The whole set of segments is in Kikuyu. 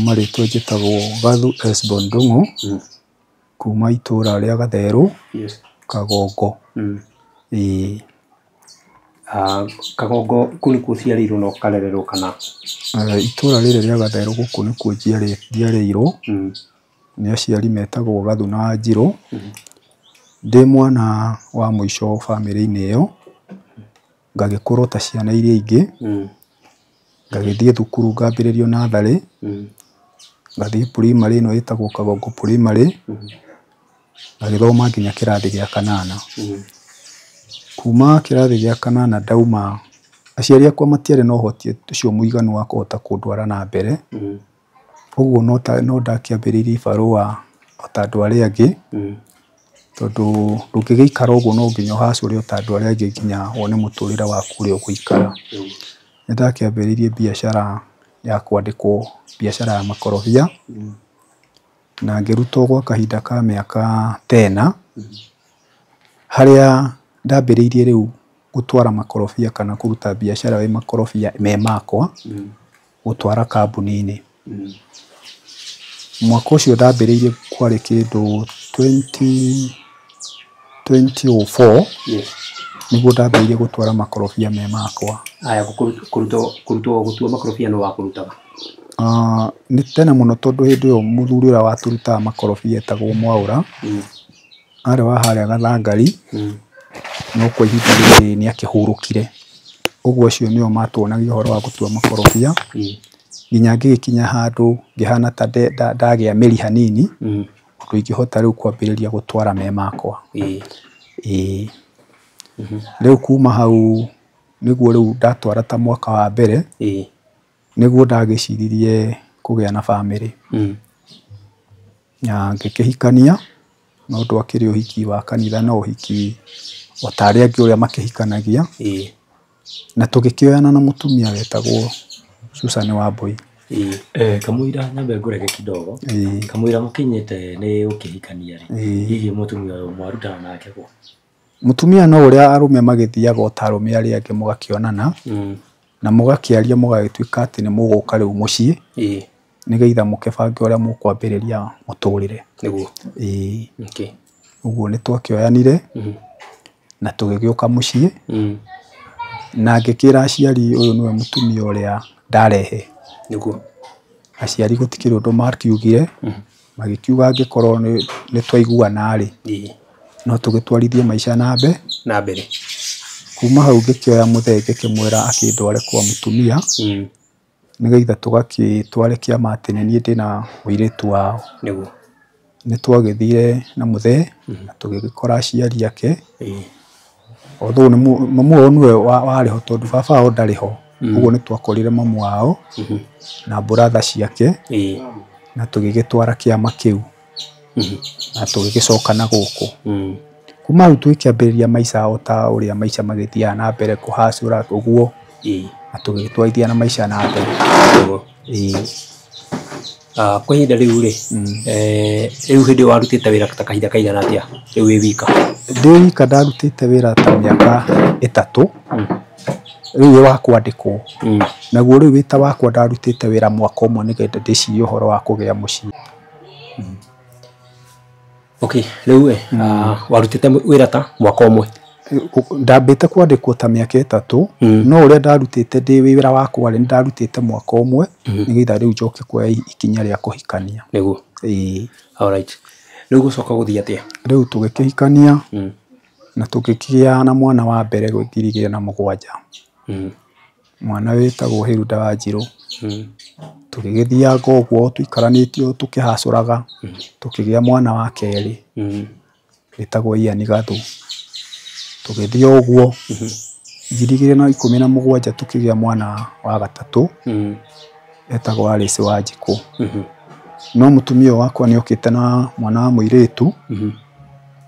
Marĩtwa njĩtagwo Gathu Esbon Ndung'u kuma itũra rĩa Gatherũ, Kagongo. Ĩĩ. Kagongo kũu nĩkuo ũciarĩirwo na ũkarererwo kana? Itũra rĩrĩ rĩa Gatherũ gũkũ nĩkuo njiarĩirwo nĩ aciari metagwo Gathu na Wanjirũ. Ndĩ mwana wa mũico bamĩrĩ-inĩ ĩyo, ngagĩkũra o ta ciana iria ingĩ, ngagĩthiĩ thukuru ngambĩrĩrio natharĩ, ngathiĩ primary ĩno ĩtagwo Kagongo Primary, ngagĩthoma nginya kĩrathi gĩa kanana. Kuma kĩrathi gĩa kanana ndauma, aciari akwa matiarĩ na ũhoti ũcio mũiganu wa kũhota kũndwara na mbere, ũguo no ndakĩambĩrĩirie ibarũa o ta andũ arĩa angĩ, tondũ ndũngĩgĩikara ũguo no nginya ũhacũre o ta andũ arĩa angĩ nginya wone mũtũrĩre waku ũrĩa ũgũikara. Nĩ ndakĩambĩrĩirie biacara ya kwandĩkwo, biacara ya makorobia, na ngĩrutwo gwa kahinda ka mĩaka ta ĩna, harĩa ndambĩrĩirie rĩu gũtwara makorobia kana kũruta biacara ĩ makorobia me makwa, gũtwara kambuni-inĩ. Mwaka ũcio ndambĩrĩirie kwarĩ kĩndũ 2004, nĩguo ndambĩrĩirie gũtwara makorobia me makwa. Aya, kũrutwo gũtua makorobia nĩ wakũrutaga? Nĩ tene mũno tondũ hĩndĩ ĩyo mũthuri ũrĩa watũrutaga makorobia etagwo Mwaũra, arĩ wa harĩa Gathangari, no kwa ihinda rĩrĩ nĩ akĩhurũkire. Ũguo acio nĩo matuonagia ũhoro wa gũtua makorobia, nginya ngĩgĩkinya handũ ngĩhana ta ndagĩa mĩri hanini, ũndũ ingĩhota rĩu kwambĩrĩria gũtwara me makwa. Ĩĩ. Rĩu kuma hau nĩguo rĩu ndatwara ta mwaka wa mbere, nĩguo ndagĩciririe kũgĩa na bamĩrĩ. Na ngĩkĩhikania, no ndwakĩrĩ ũhiki wa kanitha no ũhiki o ta arĩa angĩ ũrĩa makĩhikanagia. Na tũgĩkĩoyana na mũtumia wetagwo Susan Wambui. Kamũira nyambe ngũrege kidogo. Kamũira mũkinyĩte nĩ ũkĩhikania rĩ, hihi mũtumia ũyũ mwarutana nake kũ? Mũtumia no ũrĩa arũme magĩthiaga o ta arũme arĩa angĩ mũgakĩonana, na mũgakĩaria mũgagĩtuĩka atĩ nĩ mũgũka rĩu mũciĩ, nĩgetha mũkĩbange ũrĩa mũkwambĩrĩria mũtũrĩre. Nĩguo. Ĩĩ. Ũguo nĩ twakĩoyanire, na tũgĩgĩũka mũciĩ, na ngĩkĩra aciari ũyũ nĩwe mũtumia ũrĩa ndarehe. Nĩguo. Aciari gũtikĩrĩ ũndũ makiugire, magĩkiuga angĩkorwo nĩ twaiguana rĩ, no tũgĩtwarithie maica na Na mbere. Kuma hau ngĩkĩoya mũthee ngĩkĩmwĩra akĩndware kwa mũtumia, nĩgetha tũgakĩtware kĩama atĩ nĩ niĩ ndĩna mũirĩtu wao. Nĩguo. Nĩ twagĩthire na mũthee, na tũgĩgĩkora aciari ake. Although mamu wao nĩwe warĩ ho tondũ baba wao ndarĩ ho. Ũguo nĩ twakorire mamu wao na brother ciake, na tũgĩgĩtwara kĩama kĩu, na tũgĩgĩcoka na gũkũ. Kuma hau tũgĩkĩambĩrĩria maica o ta ũrĩa maica magĩthiaga na mbere kũhacũra ũguo, na tũgĩgĩtwarithia na maica na mbere. Nĩguo. Kwa ihinda rĩu rĩ, rĩu hĩndĩ ĩyo warutĩte wĩra ta kahinda kaigana atĩa rĩu wĩ wika? Ndĩ wika ndarutĩte wĩra ta mĩaka 3, rĩu wĩ wa kwandĩkwo. Naguo rĩu wĩ ta wakwa ndarutĩte wĩra mwaka ũmwe nĩgetha ndĩcirie ũhoro wa kũgĩa mũciĩ. Okay, rĩu ĩ, warutĩte wĩra ta mwaka ũmwe? Ndambĩte kwandĩkwo ta mĩaka 3, no ũrĩa ndarutĩte ndĩ wĩra wakwa rĩ, nĩ ndarutĩte mwaka ũmwe, nĩgetha rĩu njoke kuoya ikinya rĩa kũhikania. Nĩguo. Ĩĩ. Alright. Rĩu gũcoka gũthiĩ atĩa? Rĩu tũgĩkĩhikania, na tũgĩkĩgĩa na mwana wa mbere 2007. Mwana wĩtagwo Hilda Wanjirũ. Tũgĩgĩthianga ũguo tũikaranĩtie tũkĩhacũraga, tũkĩgĩa mwana wa kerĩ, wĩtagwo Ian Gathu. Tũgĩthiĩ ũguo, 2017 tũkĩgĩa mwana wa gatatũ, etagwo Alice Wanjikũ. No mũtumia wakwa nĩ okĩte na mwana wa mũirĩtu,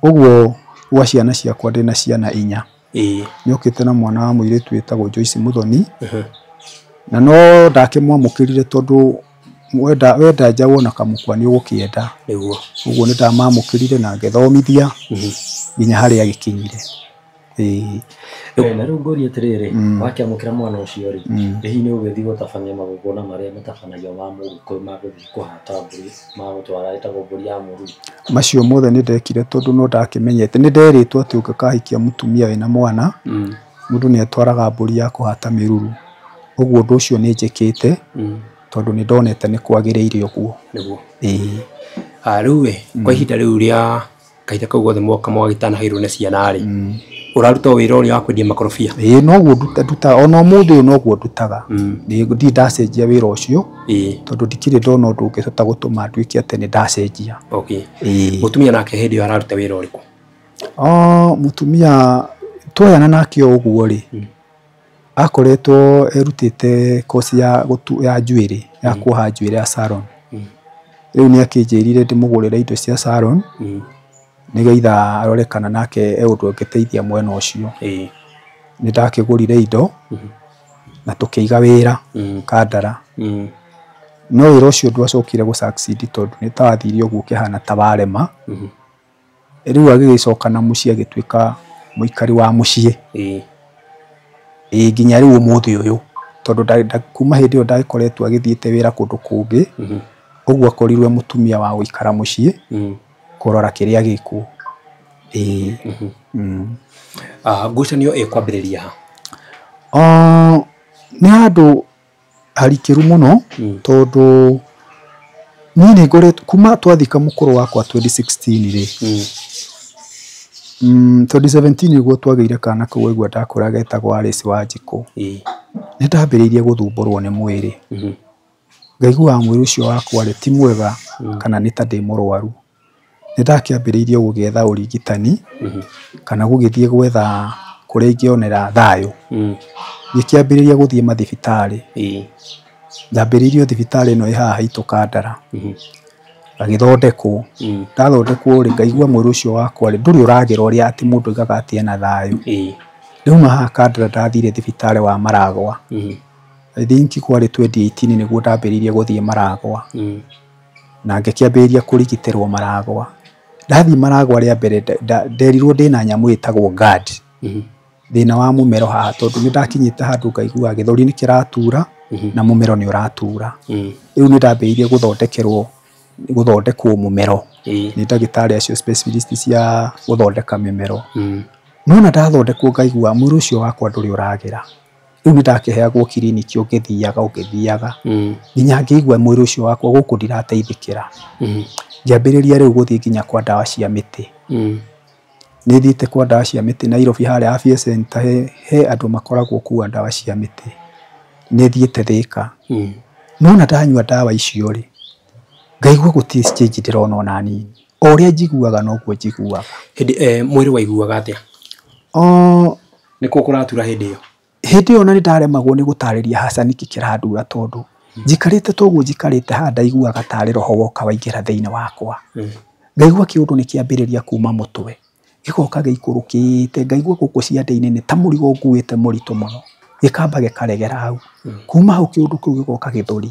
ũguo gwa ciana ciakwa ndĩna ciana 4. Nĩ okĩte na mwana wa mũirĩtu wĩtagwo Joyce Muthoni. Na no ndakĩmwamũkĩrire tondũ wenda nja wona kamũkwa nĩ ũgũkĩenda. Nĩguo. Ũguo nĩ ndamamũkĩrire na ngĩthomithia nginya harĩa agĩkinyire. Ĩĩ. Na rĩu ngũrie atĩrĩrĩ, wakĩamũkĩra mwana ũcio rĩ, hihi nĩ ũgĩthiĩ gũtabania magongona marĩa matabanagio ma mũgĩkũyũ ma gũthiĩ kũhata mbũri, ma gũtwara ĩtagwo mbũri ya mũruru? Macio mothe nĩ ndekire tondũ no ndakĩmenyete, nĩ nderĩtwo atĩ ũngĩkahikia mũtumia wĩna mwana, mũndũ nĩ atwaraga mbũri ya kũhata mĩruru. Ũguo ũndũ ũcio nĩ njĩkĩte, tondũ nĩ ndonete nĩ kwagĩrĩire ũguo. Nĩguo. Ĩĩ. Rĩu we kwa ihinda rĩu rĩa kahinda kau gothe mwaka mwagĩtanaheirwo nĩ ciana rĩ, ũraruta o wĩra ũrĩa wa kwendia makorobia? Ĩĩ, noguo ndutaga, ona ũmũthĩ ũyũ noguo ndutaga. Ndirĩ ndacenjia wĩra ũcio, tondũ ndikĩrĩ ndona ũndũ ũngĩhota gũtũma nduĩke atĩ nĩ ndacenjia. Okay. Ĩĩ. Mũtumia nake hĩndĩ ĩyo araruta wĩra ũrĩkũ? Mũtumia twayana nake o ũguo rĩ, akoretwo erutĩte koci ya ya njuĩrĩ, ya kuoha njuĩrĩ ya salon. Rĩu nĩ akĩnjĩrire ndĩmũgũrĩre indo cia salon, nĩgetha arore kana nake e ũndũ angĩteithia mwena ũcio. Nĩ ndakĩgũrire indo na tũkĩiga wĩra Kandara. No wĩra ũcio ndwacokire gũ succeed tondũ nĩ tawathire ũguo ũkĩhana ta warema. Rĩu agĩgĩcoka na mũciĩ agĩtuĩka mũikari wa mũciĩ. Ĩĩ, nginya rĩu ũmũthĩ ũyũ, tondũ kuma hĩndĩ ĩyo ndagĩkoretwo agĩthiĩte wĩra kũndũ kũngĩ, ũguo akorirwo e mũtumia wa gũikara mũciĩ, kũrora kĩrĩa gĩkuo. Ĩĩ. Ngucanio ĩkwambĩrĩria ha? Nĩ handũ harikĩru mũno, tondũ niĩ nĩ ngoretwo kuma twathika mũkũrũ wakwa 2016 rĩ, 2017 nĩguo twagĩire kana kau waigua ndakũra getagwo Alice Wanjikũ. Nĩ ndambĩrĩirie gũthumbũrwo nĩ mwĩrĩ. Ngaiguaga mwĩrĩ ũcio wakwa rĩ ti mwega, kana nĩ ta ndĩ mũrwaru. Nĩ ndakĩambĩrĩirie gũgĩetha ũrigitani, kana gũgĩthiĩ gwetha kũrĩa ingĩonera thayũ. Ngĩkĩambĩrĩria gũthiĩ mathibitarĩ. Ndambĩrĩirie thibitarĩ ĩno ĩ haha haitũ Kandara. Ngagĩthondekwo. Ndathondekwo rĩ, ngaigua mwĩrĩ ũcio wakwa rĩ, ndũrĩ ũragĩra ũrĩa atĩ mũndũ oigaga atĩ ena thayũ. Ndauma haha Kandara ndathire thibitarĩ wa Maragwa. I think kwarĩ 2018 nĩguo ndambĩrĩirie gũthiĩ Maragwa. Na ngĩkĩambĩrĩria kũrigitĩrwo Maragwa. Ndathiĩ Maragwa rĩa mbere nderirwo ndĩna nyamũ ĩtagwo GERD. Thĩna wa mũmero haha, tondũ nĩ ndakinyĩte handũ ngaigua gĩthũri nĩ kĩratura na mũmero nĩ ũratura. Rĩu nĩ ndambĩrĩirie gũthondekwo mũmero nĩ ndagĩtarĩ acio specialist cia gũthondeka mĩmero. No na ndathondekwo ngaigua mwĩrĩ ũcio wakwa ndũrĩ ũragĩra. Rĩu nĩ ndakĩheagwo kiriniki ũngĩthiaga ũngĩthiaga, nginya ngĩigua mwĩrĩ ũcio wakwa gũkũ ndirateithĩkĩra. Ngĩambĩrĩria rĩu gũthiĩ nginya kwa ndawa cia mĩtĩ. Nĩ thiĩte kwa ndawa cia mĩtĩ Nairobi harĩa Afya Center, he andũ makoragwo kua ndawa cia mĩtĩ. Nĩ thiĩte Thĩka. No na ndanyua ndawa icio rĩ, ngaigua gũtirĩ change ndĩrona ona nini. O ũrĩa njiguaga noguo njiguaga. Hĩndĩ mwĩrĩ waiguaga atĩa? Nĩ kũ kũratura hĩndĩ ĩyo? Hĩndĩ ĩyo na nĩ ndaremagwo nĩ gũtarĩria haca nĩkĩ kĩrandura, tondũ njikarĩte toguo njikarĩte haha ndaiguaga tarĩ roho woka waingĩra thĩinĩ wakwa. Ngaigua kĩũndũ nĩ kĩambĩrĩria kuma mũtwe, gĩgoka gĩikũrũkĩte, ngaigua gũkũ ciande-inĩ nĩ ta mũrigo nguĩte mũritũ mũno, gĩkamba gĩkaregera hau. Kuma hau kĩũndũ kĩu gĩgoka gĩthũri,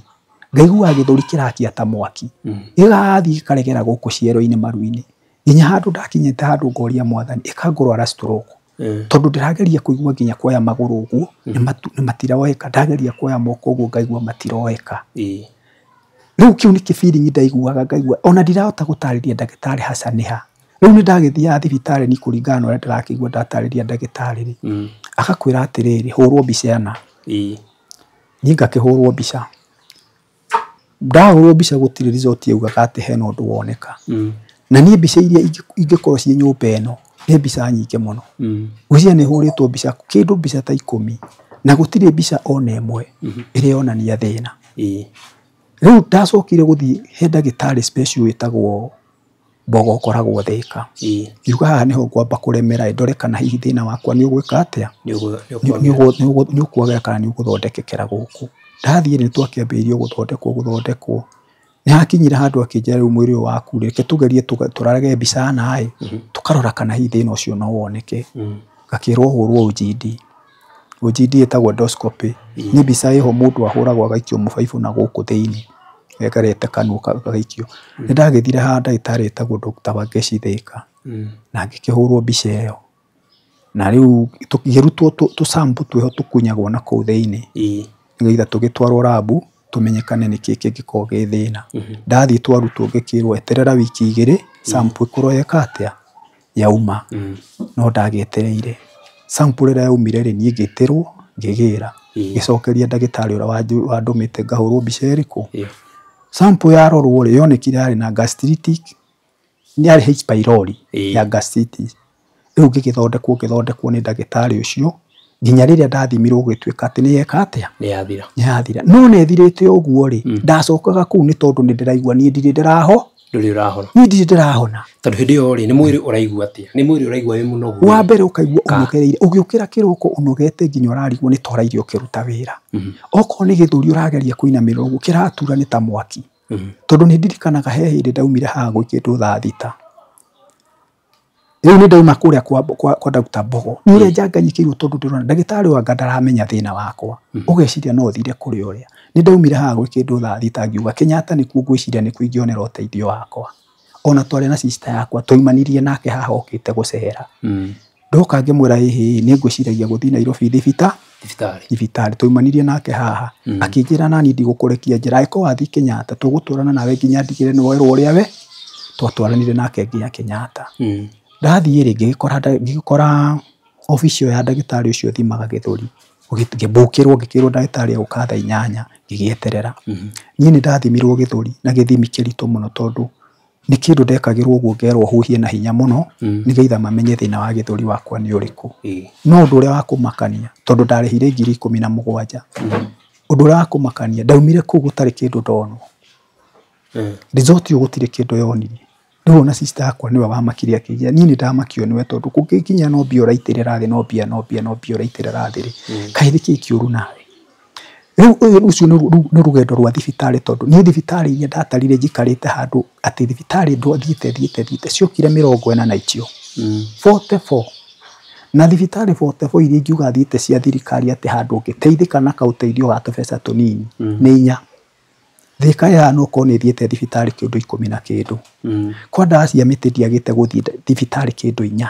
ngaigua gĩthũri kĩrakia ta mwaki, gĩgathiĩ gĩkaregera gũkũ ciero-inĩ maru-inĩ, nginya handũ ndakinyĩte handũ ngoria mwathani ĩkangũrwara stroke. Tondũ ndĩrageria kũigua nginya kuoya magũrũ ũguo, nĩ matiroeka, ndageria kuoya moko ũguo ngaigua matiroeka. Rĩu kĩu nĩ kĩ feeling ndaiguaga, ngaigua ona ndirahota gũtarĩria ndagĩtarĩ haca nĩ ha. Rĩu nĩ ndagĩthiaga thibitarĩ ni kũringana na ũrĩa ndĩrakĩigua ndatarĩria ndagĩtarĩ rĩ, agakwĩra atĩrĩrĩ, hũrwo mbica ĩna. Niĩ ngakĩhũrwo mbica. Ndahũrwo mbica gũtirĩ result yaugaga atĩ hena ũndũ woneka. Na niĩ mbica iria ingĩkorwo ciĩ nyũmba ĩno nĩ mbica nyingĩ mũno. Ngwĩciria nĩ hũrĩtwo mbica kĩndũ mbica ta 10, na gũtirĩ mbica ona ĩmwe ĩrĩa yonania thĩna. Rĩu ndacokire gũthiĩ he ndagĩtarĩ special wĩtagwo Mbogo ũkoragwo Thĩka. Ngiuga haha nĩho ngwamba kũremera ndore kana hihi thĩna wakwa nĩ ũgwĩka atĩa, nĩ ũkwagĩra kana nĩ ũgũthondekekera gũkũ. Ndathiĩ nĩ twakĩambĩrĩirie gũthondekwo. Nĩ hakinyire handũ akĩnjĩra rĩu mwĩrĩ ũyũ waku reke tũgerie tũrage mbica naĩ, tũkarora kana hihi thĩna ũcio no woneke. Ngakĩrwo hũrwo OGD. OGD ĩtagwo endoscopy. Nĩ mbica ĩho mũndũ ahũragwo agaikio mũbaibũ na gũkũ thĩinĩ, ekarete kanua gagaikio. Nĩ ndagĩthire ha ndagĩtarĩ etagwo Dr. Wangechi Thĩka, na ngĩkĩhũrwo mbica ĩyo. Na rĩu tũkĩrutwo tũsample twĩho tũkunyagwo na kũu thĩinĩ. Nĩgetha tũgĩtwarwo rabu tũmenyekane nĩkĩ kĩngĩkorwo gĩ thĩna. Ndathiĩ twarutwo ngĩkĩrwo eterera wiki 2 sample ĩkorwo yeka atĩa yauma. No ndagĩetereire. Sample rĩrĩa yaumire rĩ, niĩ ngĩtĩrwo ngĩgĩra. Ngĩcokeria ndagĩtarĩ ũrĩa wandũmĩte ngahũrwo mbica ĩrĩkũ. Sample yarorwo rĩ, yonekire yarĩ na gastritic, yarĩ H pylori ya gastritis. Rĩu ngĩgĩthondekwo nĩ ndagĩtarĩ ũcio nginya rĩrĩa ndathimirwo gũgĩtuĩka atĩ nĩ yeka atĩa, nĩ yathira. Nĩ yathira. No nĩ ĩthirĩte ũguo rĩ, ndacokaga kũu nĩ tondũ nĩ ndĩraigua niĩ ndirĩ ndĩraho. Ndũrĩ ũrahona. Niĩ ndirĩ ndĩrahona. Tondũ hĩndĩ ĩyo rĩ, nĩ mwĩrĩ ũraigua atĩa? Nĩ mwĩrĩ ũraigua wĩ mũnogu? Wa mbere ũkaigua ũnogereire, ũgĩũkĩra kĩroko ũnogete nginya ũrarigwo nĩ ta ũrairio ũkĩruta wĩra. Okorwo nĩ gĩthũri ũrageria kũinamĩrĩra ũguo kĩratura nĩ ta mwaki. Tondũ nĩ ndirikanaga he hĩndĩ ndaumire haha gwĩ kĩndũ thaa 6. Rĩu nĩ ndauma kũrĩa kwa Dr. Mbogo. Nĩ ũrĩa njanganyikĩirwo tondũ ndĩrona ndagĩtarĩ wanga ndaramenya thĩna wakwa. Ũgeciria no ũthire kũrĩ ũrĩa. Nĩ ndaumire haha gwĩ kĩndũ thaa 6 ngiuga Kenyatta nĩkuo ngwĩciria nĩkuo ingĩonera ũteithio wakwa. Ona twarĩ na sister yakwa twaimanirie nake haha okĩte gũcera. Ndoka ngĩmwĩra ĩhĩ nĩ ngwĩciragia gũthiĩ Nairobi thibitarĩ. Thibitarĩ twaimanirie nake haha. Akĩnjĩra nani ndigũkũrekia njĩra angĩkorwo wathiĩ Kenyatta tũgũtwarana nawe nginya ndigĩre nĩ werwo ũrĩa we twatwaranire nake nginya Kenyatta. Ndathiĩ rĩ, ngĩgĩkora obici ĩyo ya ndagĩtarĩ ũcio ũthimaga gĩthũri. Ngĩmbũkĩrwo ngĩkĩrwo ndagĩtarĩ egũka thaa 8 ngĩgĩeterera. Niĩ nĩ ndathimirwo gĩthũri na gĩthimi kĩritũ mũno tondũ nĩ kĩndũ ndekagĩrwo ũguo ngerwo huhie na hinya mũno nĩgetha mamenye thĩna wa gĩthũri wakwa nĩ ũrĩkũ. No ũndũ ũrĩa wa kũmakania tondũ ndarĩhire 17,000. Ũndũ ũrĩa wa kũmakania ndaumire kũu gũtarĩ kĩndũ ndonwo. Result ĩyo gũtirĩ kĩndũ yonirie. Rĩu ona sister yakwa nĩwe wamakirie akĩnjĩra niĩ nĩ ndamakio nĩwe tondũ kũngĩkinya no mbia ũraitĩrĩra thĩ no mbia no mbia no mbia ũraitĩrĩra thĩ rĩ, kaĩ nĩkĩĩ kĩũru nawe? Rĩu ũcio nĩ rũgendo rwa thibitarĩ tondũ niĩ thibitarĩ iria ndatarire njikarĩte handũ atĩ thibitarĩ thiĩte thiĩte thiĩte ciokire 40 na icio. 44. Na thibitarĩ 44 iria ingiuga thiĩte cia thirikari atĩ handũ ũngĩteithĩka na kaũteithio ga tũbeca tũnini nĩ 4. Thika ya no korwo nĩ thiĩte thibitarĩ kĩndũ 10 na kĩndũ. Kwa ndawa cia mĩtĩ ndiagĩte gũthiĩ thibitarĩ kĩndũ 4.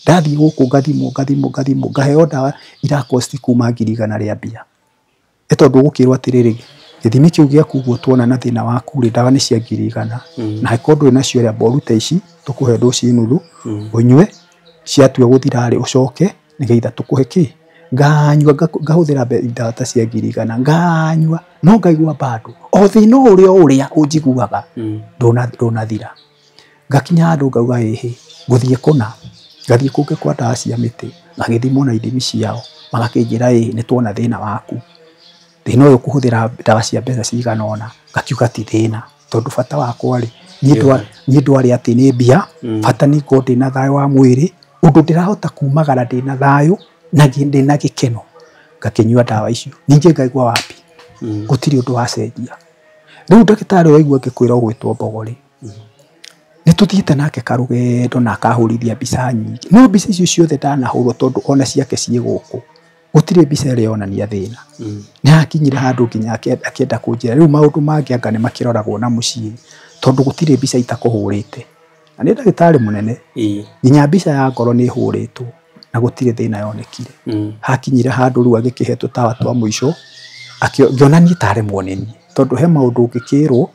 Ndathiĩ gũkũ ngathimwo ngathimwo ngathimwo ngaheo ndawa irakosti kuma 100,000 rĩa mbia. Nĩ tondũ ũgũkĩrwo atĩrĩrĩ, gĩthimi kĩu gĩaku ũguo tuona na thĩna waku rĩ, ndawa nĩ cia 100,000. Na angĩkorwo ndũrĩ nacio rĩ, amba ũrute ici tũkũhe ndũci nuthu ũnyue, ciatua gũthira rĩ ũcoke nĩgetha tũkũhe kĩ. Nganyua ngahũthĩra ndawa ta cia 100,000 nganyua no ngaigua bado o thĩna ũrĩa ũrĩa ũnjiguaga ndũnathira. Ngakinya handũ ngauga ĩhĩ ngũthiĩ kũna, ngathiĩ kũngĩ kwa ndawa cia mĩtĩ ngagĩthimwo na ithimi ciao magakĩnjĩra ĩĩ nĩ tuona thĩna waku, thĩna ũyũ ũkũhũthĩra ndawa cia mbeca cigana ũna. Ngakiuga ti thĩna tondũ bata wakwa rĩ niĩ ndwarĩ atĩ nĩ mbia, bata nĩ ngorwo ndĩna thayũ wa mwĩrĩ ũndũ ndĩrahota kumagara ndĩna thayũ na ndĩna gĩkeno. Ngakĩnyua ndawa icio ningĩ ngaigua wapi gũtirĩ ũndũ wacenjia. Rĩu ndagĩtarĩ waigua ngĩkwĩra ũgwĩtwo Mbogo rĩ, nĩ tũthiĩte nake karũgendo na akahũrithia mbica nyingĩ, no mbica icio ciothe ndanahũrwo tondũ ona ciake ciĩ gũkũ gũtirĩ mbica ĩrĩa yonania thĩna. Nĩ hakinyire handũ nginya akĩenda kũnjĩra rĩu maũndũ mangĩ anga nĩ makĩroragwo na mũciĩ tondũ gũtirĩ mbica itakũhũrĩte. Na nĩ ndagĩtarĩ mũnene, nginya mbica ya ngoro nĩ ĩhũrĩtwo na gũtirĩ thĩna yonekire. Hakinyire handũ rĩu agĩkĩhe tũtawa twa mũico ngĩona niĩ taremwo nĩ niĩ tondũ he maũndũ ũngĩkĩrwo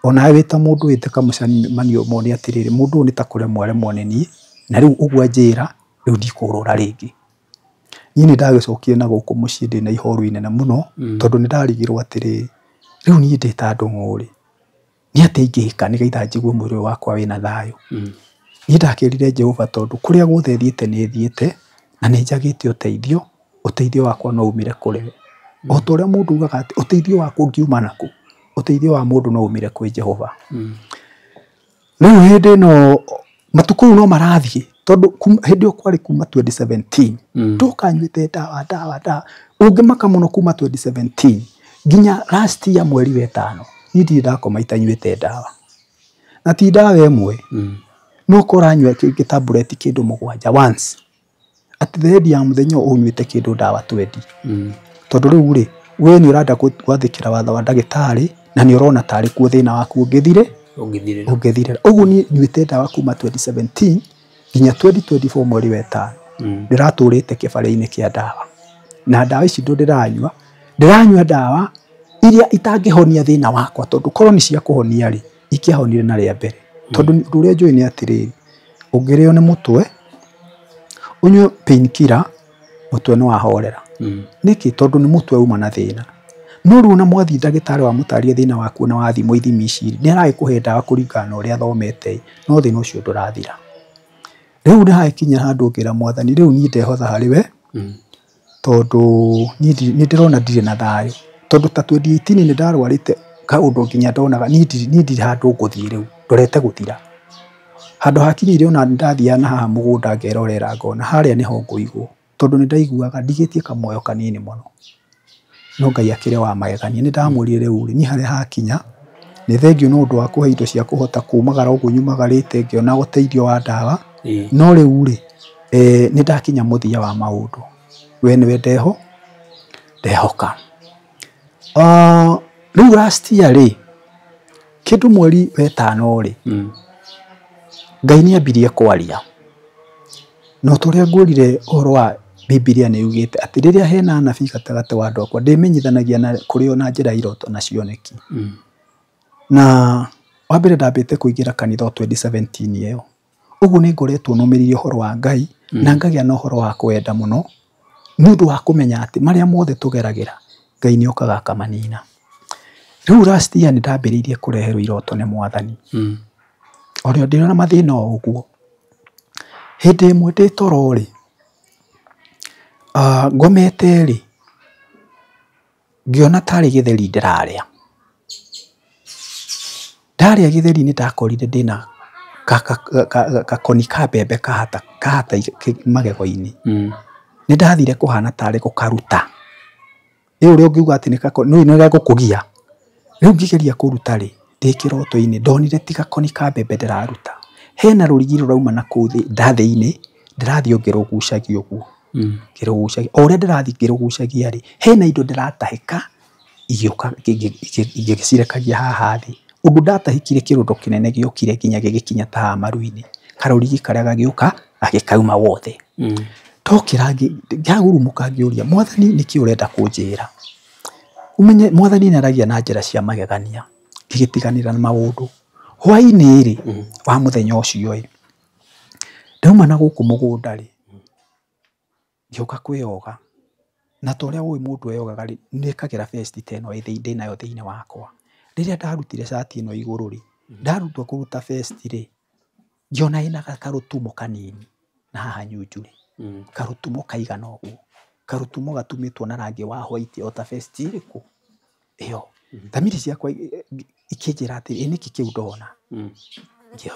onawe wĩ ta mũndũ wĩte kamũcemanio mone atĩrĩrĩ mũndũ ũyũ nĩ ta kũremwo aremwo nĩ niĩ na rĩu ũguo anjĩra rĩu ndikũrũra rĩngĩ. Niĩ nĩ ndagĩcokire na gũkũ mũciĩ ndĩna ihoru inene mũno tondũ nĩ ndarigirwo atĩrĩrĩ rĩu niĩ ndĩ ta Ndung'u rĩ nĩ atĩa ingĩka nĩgetha njigue mwĩrĩ ũyũ wakwa wĩna thayũ. Niĩ ndakĩrire Jehova tondũ kũrĩa guothe thiĩte nĩ thiĩte na nĩ njagĩte ũteithio, ũteithio wakwa no umire kũrĩ we. O ta ũrĩa mũndũ ugaga atĩ ũteithio wakwa ũngiuma nakũ, ũteithio wa mũndũ no umire kwĩ Jehova. Rĩu hĩndĩ ĩno matukũ rĩu no marathiĩ tondũ hĩndĩ ĩyo kwarĩ kuma 2017 ndoka nyuĩte ndawa ndawa ndawa ũngĩmaka mũno kuma 2017 nginya last year mweri wa 5 niĩ ndirĩ ndakoma itanyuĩte ndawa na ti ndawa ĩmwe. No ũranyua gĩtambureti kĩndũ 7 once at the end ya mũthenya ũnyuĩte kĩndũ ndawa 20. Tondũ rĩu rĩ we nĩ ũrenda gwathĩkĩra watho wa ndagĩtarĩ na nĩ ũrona tarĩ kuo thĩna waku ũngĩthire ũngĩthirĩra. Ũguo niĩ nyuĩte ndawa kuma 2017 nginya 2024 mweri wa 5 Ndĩratũrĩte kĩbarĩ-inĩ kĩa ndawa. Na ndawa ici ndo ndĩranyua, ndĩranyua ndawa iria itangĩhonia thĩna wakwa tondũ korwo nĩ cia kũhonia rĩ, ikĩahonire na rĩa mbere. Tondũ ũndũ ũrĩa njũĩ nĩ atĩrĩrĩ, ũngĩrĩo nĩ mũtwe, ũnyue painkiller, mũtwe nĩ wahorera. Nĩkĩ? Tondũ nĩ mũtwe uma na thĩna. No rĩu ona mwathiĩ ndagĩtarĩ wamũtarĩria thĩna waku na wathimwo ithimi ici nĩ aragĩkũhe ndawa kũringana na ũrĩa athomete, no thĩna ũcio ndũrathira. Rĩu nĩ hagĩkinya handũ ngĩra mwathani rĩu niĩ ndehotha harĩ we, tondũ niĩ ndĩrona ndirĩ na thayũ. Tondũ ta 2018 nĩ ndarwarĩte kaũndũ nginya ndonaga niĩ ndirĩ handũ ngũthiĩ rĩu, ndorete gũthira. Handũ hakinyĩire ona ndathiaga na haha mũgũnda ngerorera ngona harĩa nĩho ngũigwo. Tondũ nĩ ndaiguaga ndigĩtie kamuoyo kanini mũno. No Ngai akĩrĩ wa magegania. Nĩ ndamwĩrire rĩu rĩ, niĩ harĩa hakinya nĩ thengiũ nĩ ũndũ wa kũhe indo cia kũhota kumagara ũguo nyumagarĩte ngĩona ũteithio wa ndawa. No rĩu rĩ, nĩ ndakinya mũthia wa maũndũ. We nĩwe ndehoka. Rĩu last year rĩ, kĩndũ mweri wetano rĩ, Ngai nĩ ambirie kwaria. No ta ũrĩa ngwĩrire ũhoro wa Bibilia nĩ yugĩte atĩ rĩrĩa hena anabii gatagatĩ wa andũ akwa ndĩmenyithanagia na kũrĩ o na njĩra ya iroto na cioneki. Na wa mbere ndambĩte kũingĩra kanitha o 2017 ĩyo. Ũguo nĩ ngoretwo nũmĩrĩirie ũhoro wa Ngai na ngagĩa na ũhoro wa kwenda mũno nĩ ũndũ wa kũmenya atĩ marĩa mothe tũgeragĩra Ngai nĩ okaga akamanina. Rĩu last year nĩ ndambĩrĩirie kũreherwo iroto nĩ mwathani. Orĩo ndĩna na mathĩna o ũguo. Hĩndĩ ĩmwe ndĩ toro rĩ, ngomete rĩ, ngĩona tarĩ gĩtheri ndĩrarĩa. Ndarĩa gĩtheri nĩ ndakorire ndĩna gakoni ka mbembe kahata magego-inĩ. Nĩ ndathire kũhana tarĩ gũkaruta. Ĩ ũrĩa ũngiuga atĩ nĩ gakoni, nĩ ũrĩa gũkũgia. Rĩu ngĩgeria kũruta rĩ, ndĩ kĩroto-inĩ ndonire ti gakoni ka mbembe ndĩraruta. Hena rũrigi rũrauma na kũu nda thĩinĩ, ndĩrathiĩ o ngĩrũgucagia ũguo. Ngĩrũgucagia. O ũrĩa ndĩrathiĩ ngĩrũgucagia rĩ, hena indo ndĩratahĩka igĩũka ngĩcirekagia haha thĩ. Ũndũ ndatahĩkire kĩrũndo kĩnene gĩokire nginya gĩgĩkinya ta haha maru-inĩ. Karũrigi karĩa gagĩũka gagĩkauma wothe. Ndokĩra ngĩagurumũka ngĩũria mwathani nĩkĩ ũrenda kũnjĩra. Ũmenye mwathani nĩ aragia na njĩra cia magegania ngĩgĩtiganĩra na maũndũ. Hwaĩ-inĩ rĩ, wa mũthenya ũcio ĩ, ndauma na gũkũ mũgũnda rĩ, ngĩũka kwĩyoga. Na ta ũrĩa ũĩ mũndũ eyogaga rĩ, nĩ ĩkagĩra vest ta ĩno ndĩnayo thĩinĩ wakwa. Rĩrĩa ndarutire cati ĩno igũrũ rĩ, ndarutua kũruta vest rĩ, ngĩona ĩna karũtumo kanini na haha nyunjurĩ. Karũtumo kaigana ũguo. Karũtumo gatumĩtwo na rangi wa white o ta vest ĩrĩkũ? Ĩyo. Thamiri ciakwa ikĩnjĩra atĩrĩ, ĩ nĩkĩ kĩu ndona?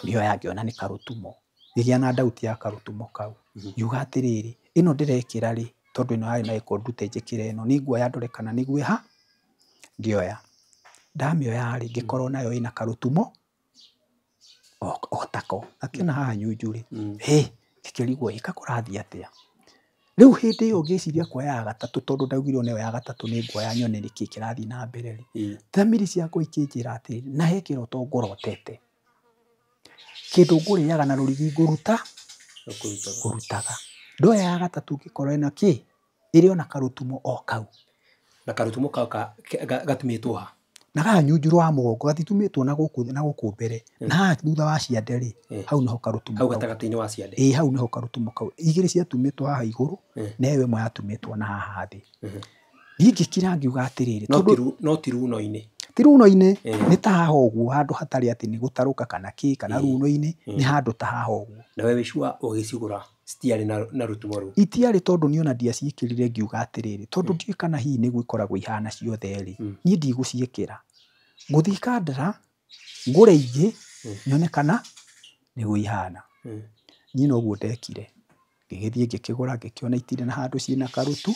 Ngĩoya ngĩona nĩ karũtumo. Ngĩgĩa na doubt ya karũtumo kau. Ngiuga atĩrĩrĩ, ĩno ndĩrekĩra rĩ, tondũ ĩno yarĩ na gĩko ndute njĩkĩre ĩno, nĩ nguoya ndore kana nĩguo ĩha? Ngĩoya. Ndamĩoya rĩ, ngĩkorwo nayo ĩna karũtumo o tako. Gakĩona haha nyunjurĩ. Hĩ, ngĩkĩrigwo ĩ kũrathiĩ atĩa? Rĩu hĩndĩ ĩyo ngĩciria kuoya ya gatatũ tondũ ndaugire ona ĩyo ya gatatũ nĩ nguoya nyone nĩkĩ kĩrathiĩ na mbere rĩ. Thamiri ciakwa ikĩnjĩra atĩrĩrĩ, na he kĩroto ngũrotete. Kĩndũ ngũrĩaga na rũrigi ngũruta, ngũrutaga. Ndoya ya gatatũ ngĩkorwo ĩna kĩ? Ĩrĩ ona karũtumo o kau. Na karũtumo kau gatumĩtwo ha? Na haha nyunjurũ wa mũgongo gatitumĩtwo na gũkũ na gũkũ mbere. Na haha thutha wa ciande rĩ, hau nĩho karũtumo Hau kau. gatagatĩ-inĩ wa ciande. Ĩĩ hau nĩho karũtumo kau. Igĩrĩ ciatumĩtwo haha igũrũ, na ĩyo ĩmwe yatumĩtwo na haha thĩ. Niĩ ngĩkira ngiuga atĩrĩrĩ, tondũ No ti runo-inĩ. ti runo-inĩ, nĩ ta haha ũguo handũ hatarĩ atĩ nĩ gũtarũka kana kĩ kana runo-inĩ, nĩ handũ ta haha ũguo. Na we wĩ sure ũgĩcigũra citiarĩ na rũtumo rũu? Itiarĩ tondũ niĩ ona ndiaciĩkĩrire ngiuga atĩrĩrĩ, tondũ ndiũĩ kana hihi nĩguo ikoragwo ihana ciothe rĩ, niĩ ndigũciĩkĩra. Ngũthiĩ Kandara, ngũre ingĩ, nyone kana nĩguo ihana. Niĩ noguo ndekire. Ngĩgĩthiĩ ngĩkĩgũra ngĩkĩona itirĩ na handũ ciĩna karũtu.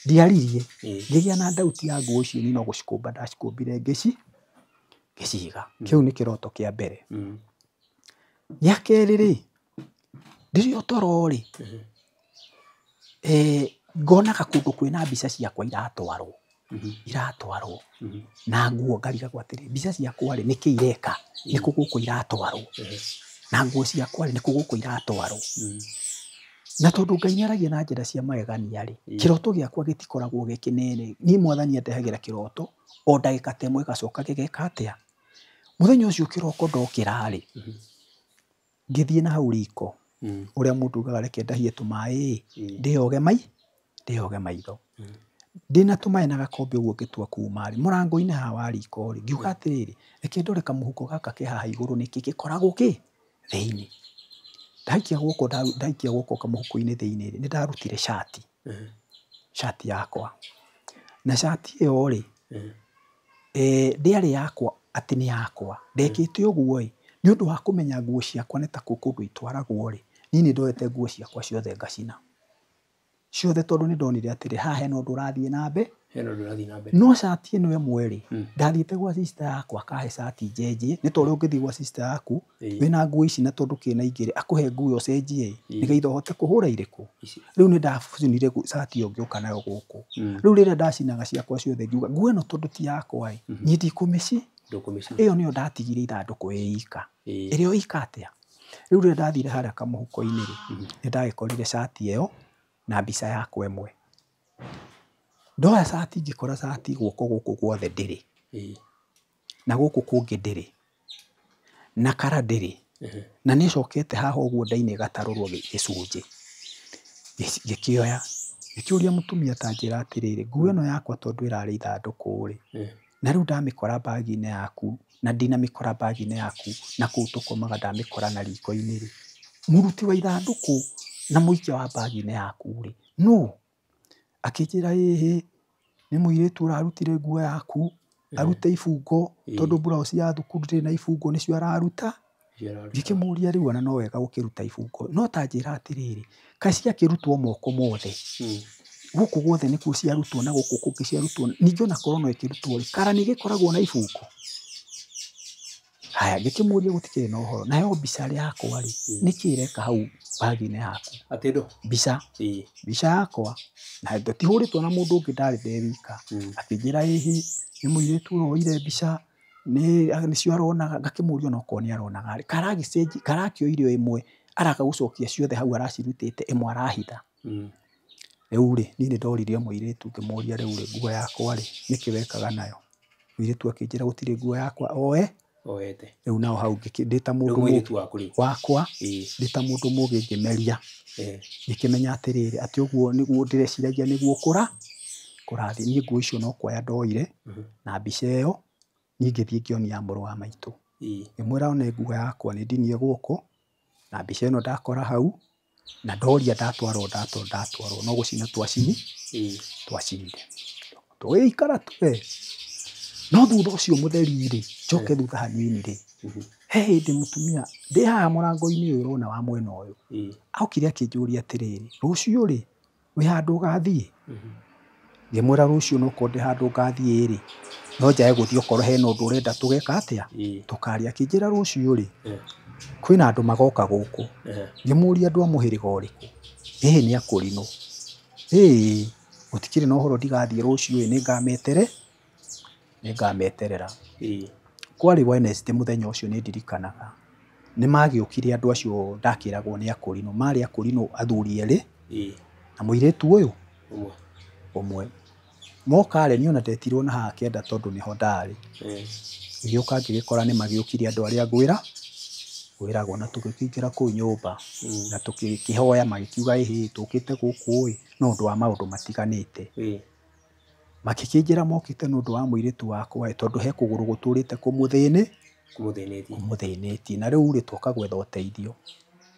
Ndiaririe, ngĩgĩa na doubt ya nguo icio niĩ no gũcikũmba ndacikũmbire ngĩciga. Kĩu nĩ kĩroto kĩa mbere. Gĩa kerĩ rĩ, ndĩrĩ o toro rĩ, ngonaga kũndũ kwĩna mbica ciakwa iratwarwo. Iratwarwo. Na nguo ngarigagwo atĩrĩ, mbica ciakwa rĩ, nĩkĩ ireka? Nĩkũ gũkũ iratwarwo? Na nguo ciakwa rĩ, nĩkũ gũkũ iratwarwo? Na tondũ Ngai nĩaragia na njĩra cia magegania rĩ, kĩroto gĩakwa gĩtikoragwo gĩ kĩnene. Niĩ mwathani andehagĩra kĩroto o ndagĩka ta ĩmwe ĩgacoka gĩgeka atĩa. Mũthenya ũcio kĩroko ndokĩra rĩ, ngĩthiĩ na hau riko ũrĩa mũndũ ugaga reke ndahie tũmaĩ ndĩyoge maitho. Ndĩna tũmaĩ na gakombe ũguo ngĩtua kuma rĩ, mũrango-inĩ haha wa riko rĩ, ngiuga atĩrĩrĩ, reke ndore kamũhuko gaka ke haha igũrũ nĩkĩ gĩkoragwo kĩ thĩinĩ. Ndaikia guoko kamũhuko-inĩ thĩinĩ rĩ, nĩndarutire cati, cati yakwa. Na cati ĩyo rĩ, ndĩarĩ yakwa atĩ nĩ yakwa. Ndekĩte ũguo ĩ, nĩ ũndũ wa kũmenya nguo ciakwa nĩ ta kũndũ itwaragwo rĩ, niĩ nĩ ndoete nguo ciakwa ciothe ngacina. Ciothe tondũ nĩ ndonire atĩrĩ, haha hena ũndũ ũrathiĩ na mbere. No cati ĩno ĩmwe rĩ, ndathiĩte gwa sister yakwa akahe cati njenjie, nĩ ta ũrĩa ũngĩthiĩ gwa sister yaku wĩna nguo ici na tondũ kĩna ingĩ rĩ, akũhe nguo ĩyo ũcenjie nĩgetha ũhote kũhũra irĩkũ. Rĩu nĩ ndacinire cati ĩyo ngĩũka nayo gũkũ. Rĩu rĩrĩa ndacinaga ciakwa ciothe ngiuga nguo ĩno tondũ ti yakwa ĩ, niĩ ndikũmĩci. Ĩyo nĩyo ndatigire ithandũkũ ĩ ika. Ĩrĩa ika atĩa. Rĩu rĩrĩa ndathire harĩa kamũhuko-inĩ rĩ, nĩ ndagĩkorire cati ĩyo na mbica yakwa ĩmwe. Ndoya cati ngĩkora cati guoko gũkũ guothe ndĩrĩ, na gũkũ kũngĩ ndĩrĩ, na kara ndĩrĩ, na nĩ ĩcokete haha ũguo nda-inĩ ĩgatarũrwo gĩcunjĩ. Ngĩkĩoya, ngĩkĩũria mũtumia ta njĩra atĩrĩrĩ, nguo ĩno yakwa tondũ ĩrarĩ ithandũkũ rĩ, na rĩu ndamĩkora bagi-inĩ yaku, na ndinamĩkora bagi-inĩ yaku, na kũu tũkomaga ndamĩkora na riko-inĩ rĩ, mũruti wa ithandũkũ na mũikia wa bagi-inĩ yaku rĩ, nũ? Akĩnjĩra ĩhĩ, nĩ mũirĩtu ũrarutire nguo yaku, arute ibungo, tondũ blouse ya thukuru ndĩrĩ na ibungo nĩcio araruta. Ngĩkĩmũria rĩu ona no wega gũkĩruta ibungo, no ta njĩra atĩrĩrĩ, kaĩ ciakĩrutwo moko mothe, gũkũ guothe nĩkuo ciarutwo na gũkũ kũngĩ ciarutwo, ningĩ ona korwo no ĩkĩrutwo rĩ, kara nĩ ĩgĩkoragwo na ibungo. Haya, ngĩkĩmũria gũtikĩrĩ na ũhoro, nayo mbica yakwa rĩ, nĩkĩ ĩreka hau bagi-inĩ yaku? Atĩ ndũ? Mbica. Mbica yakwa, na tihũrĩtwo na mũndũ ũngĩ ndarĩ ndĩ wika. Akĩnjĩra ĩhĩ, nĩ mũirĩtu ũroire mbica, nĩcio aronaga. Ngakĩmũria ona okorwo nĩ aronaga rĩ, karagĩcenji, karakĩoire ĩmwe, araka gũcokia ciothe hau aracirutĩte, ĩmwe arahitha. Rĩu rĩ, niĩ nĩ ndoririe mũirĩtu ngĩmũria rĩu rĩ, nguo yakwa rĩ, nĩkĩ wekaga nayo? Mũirĩtu akĩnjĩra gũtirĩ nguo yakwa oe. Oete. Rĩu nao hau ndĩ ta mũndũ mũirĩtu waku rĩ? Wakwa, ndĩ ta mũndũ mũgĩ ngĩmeria. Ngĩkĩmenya atĩrĩrĩ, atĩ ũguo nĩguo ndĩreciragia nĩguo kũrathiĩ. Niĩ nguo icio no kuoya ndoire, na mbica ĩyo, niĩ ngĩthiĩ ngĩonia mũrũ wa maitũ. Ngĩmwĩra one nguo yakwa nĩ ndinie guoko, na mbica ĩno ndakora hau, na ndoria ndatwarwo no gũcina twacinire. Tũgĩikara tu we. No thutha ũcio mũtheri rĩ, njoke thutha hanini rĩ, he hĩndĩ mũtumia ndĩ haha mũrango-inĩ ũyũ ũrona wa mwena ũyũ, okire akĩnjũria atĩrĩrĩ, rũciũ rĩ, wĩ handũ ũgathiĩ? Ngĩmwĩra rũciũ no korwo ndĩ handũ ngathiĩ rĩ, no njage gũthiĩ okorwo hena ũndũ ũrenda tũgeka atĩa, tũkaria. Akĩnjĩra rũciũ rĩ, kwĩna andũ magoka gũkũ. Ngĩmũria andũ a mũhĩrĩga ũrĩkũ? Ĩhĩ nĩ akũrinũ. Ĩĩ, gũtikĩrĩ na ũhoro ndigathiĩ rũciũ ĩ, nĩngameterera. Kwarĩ Wednesday mũthenya ũcio nĩ ndirikanaga. Nĩ magĩũkire andũ acio ndakĩragwo nĩ akũrinũ, marĩ akũrinũ athuri erĩ na mũirĩtu ũyũ ũmwe. Moka rĩ, niĩ ona ndetirwo na haha kĩanda tondũ nĩho ndarĩ. Ngĩgĩũka ngĩgĩkora nĩ magĩũkire andũ arĩa ngwĩragwo, na tũgĩkĩingĩra kũu nyũmba na tũkĩhoya, magĩkiuga ĩhĩ tũkĩte gũkũ ĩ no ũndũ wa maũndũ matiganĩte. Makĩkĩnjĩra mokĩte nĩ ũndũ wa mũirĩtu wakwa ĩ, tondũ he kũgũrũ gũtũrĩte kũmũthĩnĩtie, na rĩu rĩ twoka gwetha ũteithio.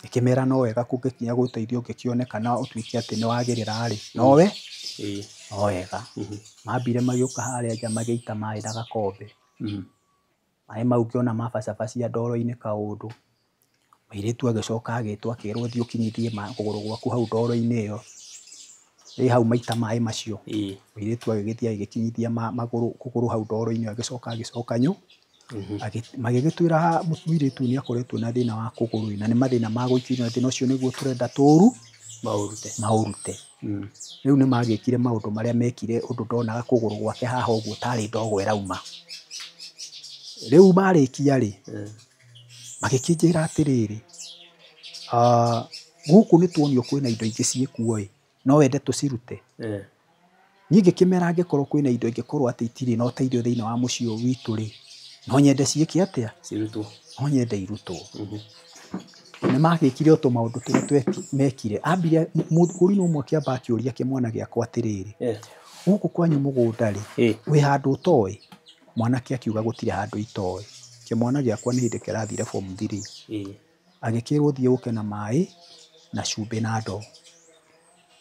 Ngĩkĩmera no wega kũngĩkinya gũteithio ũngĩkĩoneka na ũtuĩke atĩ nĩ wagĩrĩra rĩ, nowe no wega. Mambire magĩũka harĩa nja magĩita maĩ na gakombe. Maĩ mau ngĩona mabacabacia ndoro-inĩ kaũndũ. Mũirĩtu agĩcoka agĩtwo akĩrwo thiĩ ũkinyithie kũgũrũ gwaku hau ndoro-inĩ ĩyo. Ĩ hau maita maĩ macio. Mũirĩtu agĩgĩthiĩ agĩkinyithia magũrũ kũgũrũ hau ndoro-inĩ, agĩcoka agĩcoka nyu. Magĩgĩtwĩra mũirĩtu nĩ akoretwo na thĩna wa kũgũrũ na nĩ mathĩna ma gũikirio, na thĩna ũcio nĩguo tũrenda tũũru maũrute. Rĩu nĩ magĩkire maũndũ marĩa mekire ũndũ ndonaga kũgũrũ gwake haha ũguo tarĩ ndogo ĩrauma. Rĩu marĩkia rĩ, magĩkĩnjĩra atĩrĩrĩ, Gũkũ nĩ tuonio kwĩna indo ingĩ ciĩkuo ĩ, no wende tũcirute. Niĩ ngĩkĩmera angĩkorwo kwĩna indo ingĩkorwo atĩ itirĩ na ũteithio thĩinĩ wa mũciĩ ũyũ witũ rĩ, no nyende ciĩke atĩa? Cirutwo. No nyende irutwo. Nĩ magĩkire o tũmaũndũ tũrĩa mekire. Ambire mũkũrinũ ũmwe akĩamba akĩũria kĩmwana gĩakwa atĩrĩrĩ, gũkũ kwanyu mũgũnda rĩ, wĩ handũ ũtoĩ? Mwanake akiuga gũtirĩ handũ itoĩ. Kĩmwana gĩakwa nĩ hĩndĩ kĩrathire form 3. Agĩkĩrwo thiĩ ũke na maĩ na cumbĩ na ndoo.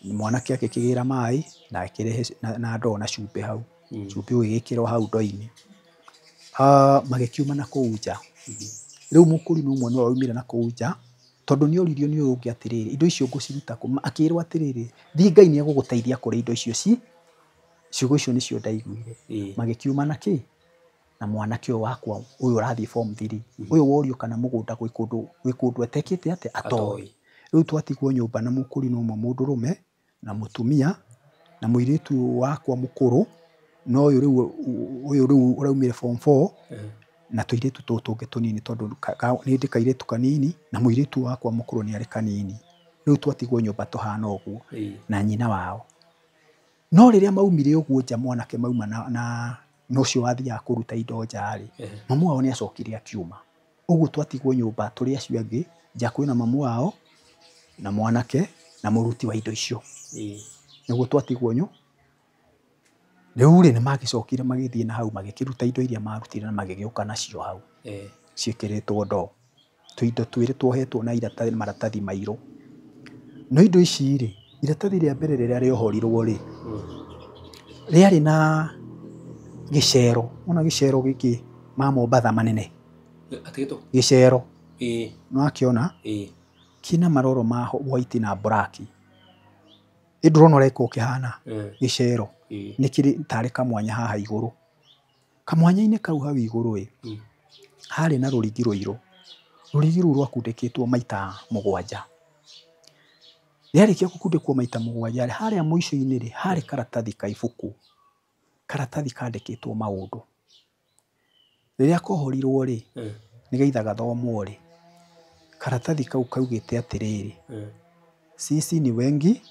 Mwanake agĩkĩgĩra maĩ na akĩrehe na ndoo na cumbĩ hau. Cumbĩ ũgĩgĩkĩrwo hau ndoo-inĩ. Magĩkiuma na kũu nja. Rĩu mũkũrinũ ũmwe nĩwe waumire na kũu nja, tondũ nĩ oririo nĩ ũyũ ũngĩ atĩrĩrĩ, indo icio ngũciruta kũ? Akĩrwo atĩrĩrĩ, thiĩ Ngai nĩ egũgũteithia kũrĩa indo icio ci. Ciugo icio nĩcio ndaiguire. Magĩkiuma na kĩ? Na mwanake ũyũ wakwa ũyũ ũrathiĩ form 3. Ũyũ worio kana mũgũnda gwĩ kũndũ etekĩte atĩa? Atoĩ. Rĩu twatigwo nyũmba na mũkũrinũ ũmwe mũndũrũme na mũtumia na mũirĩtu ũyũ wakwa mũkũrũ, na ũyũ rĩu ũraumire form 4 na tũirĩtu tũtũ tũngĩ tũnini tondũ nĩ ndĩ kairĩtu kanini na mũirĩtu wakwa mũkũrũ nĩ arĩ kanini. Rĩu twatigwo nyũmba tũhana ũguo na nyina wao. No rĩrĩa maumire ũguo nja mwanake mauma na ũcio wathiaga kũruta indo nja rĩ, mamu wao nĩ acokire akiuma. Ũguo twatigwo nyũmba tũrĩ acio angĩ, nja kwĩna mamu wao na mwanake na mũruti wa indo icio. Nĩguo twatigwo nyũ. Rĩu rĩ, nĩ magĩcokire magĩthiĩ na hau magĩkĩruta indo iria marutire na magĩgĩũka nacio hau. Ciĩkĩrĩtwo ndoo. Tũindo twĩrĩ tuohetwo na iratathi maratathi mairũ. No indo ici rĩ, iratathi rĩa mbere rĩrĩa rĩohorirwo rĩ, rĩarĩ na gĩcero. Wona gĩcero gĩkĩ ma Mombatha manene. Gĩcero. Nĩwakĩona? Kĩna maroro ma white na black. Ĩ ndũrona ũreka ũkĩhana? Gĩcero. Nĩ kĩrĩ tarĩ kamwanya haha igũrũ. Kamwanya-inĩ kau hau igũrũ ĩ, harĩ na rũrigi rũirũ. Rũrigi rũu rwakundĩkĩtwo maita mũgwanja. Rĩarĩkia gũkundĩkwo maita mũgwanja rĩ, harĩa mũico-inĩ rĩ, harĩ karatathi ka ibuku. Karatathi kandĩkĩtwo maũndũ. Rĩrĩa kohorirwo rĩ, nĩgetha gathomwo rĩ, karatathi kau kaugĩte atĩrĩrĩ, sisi ni wengi,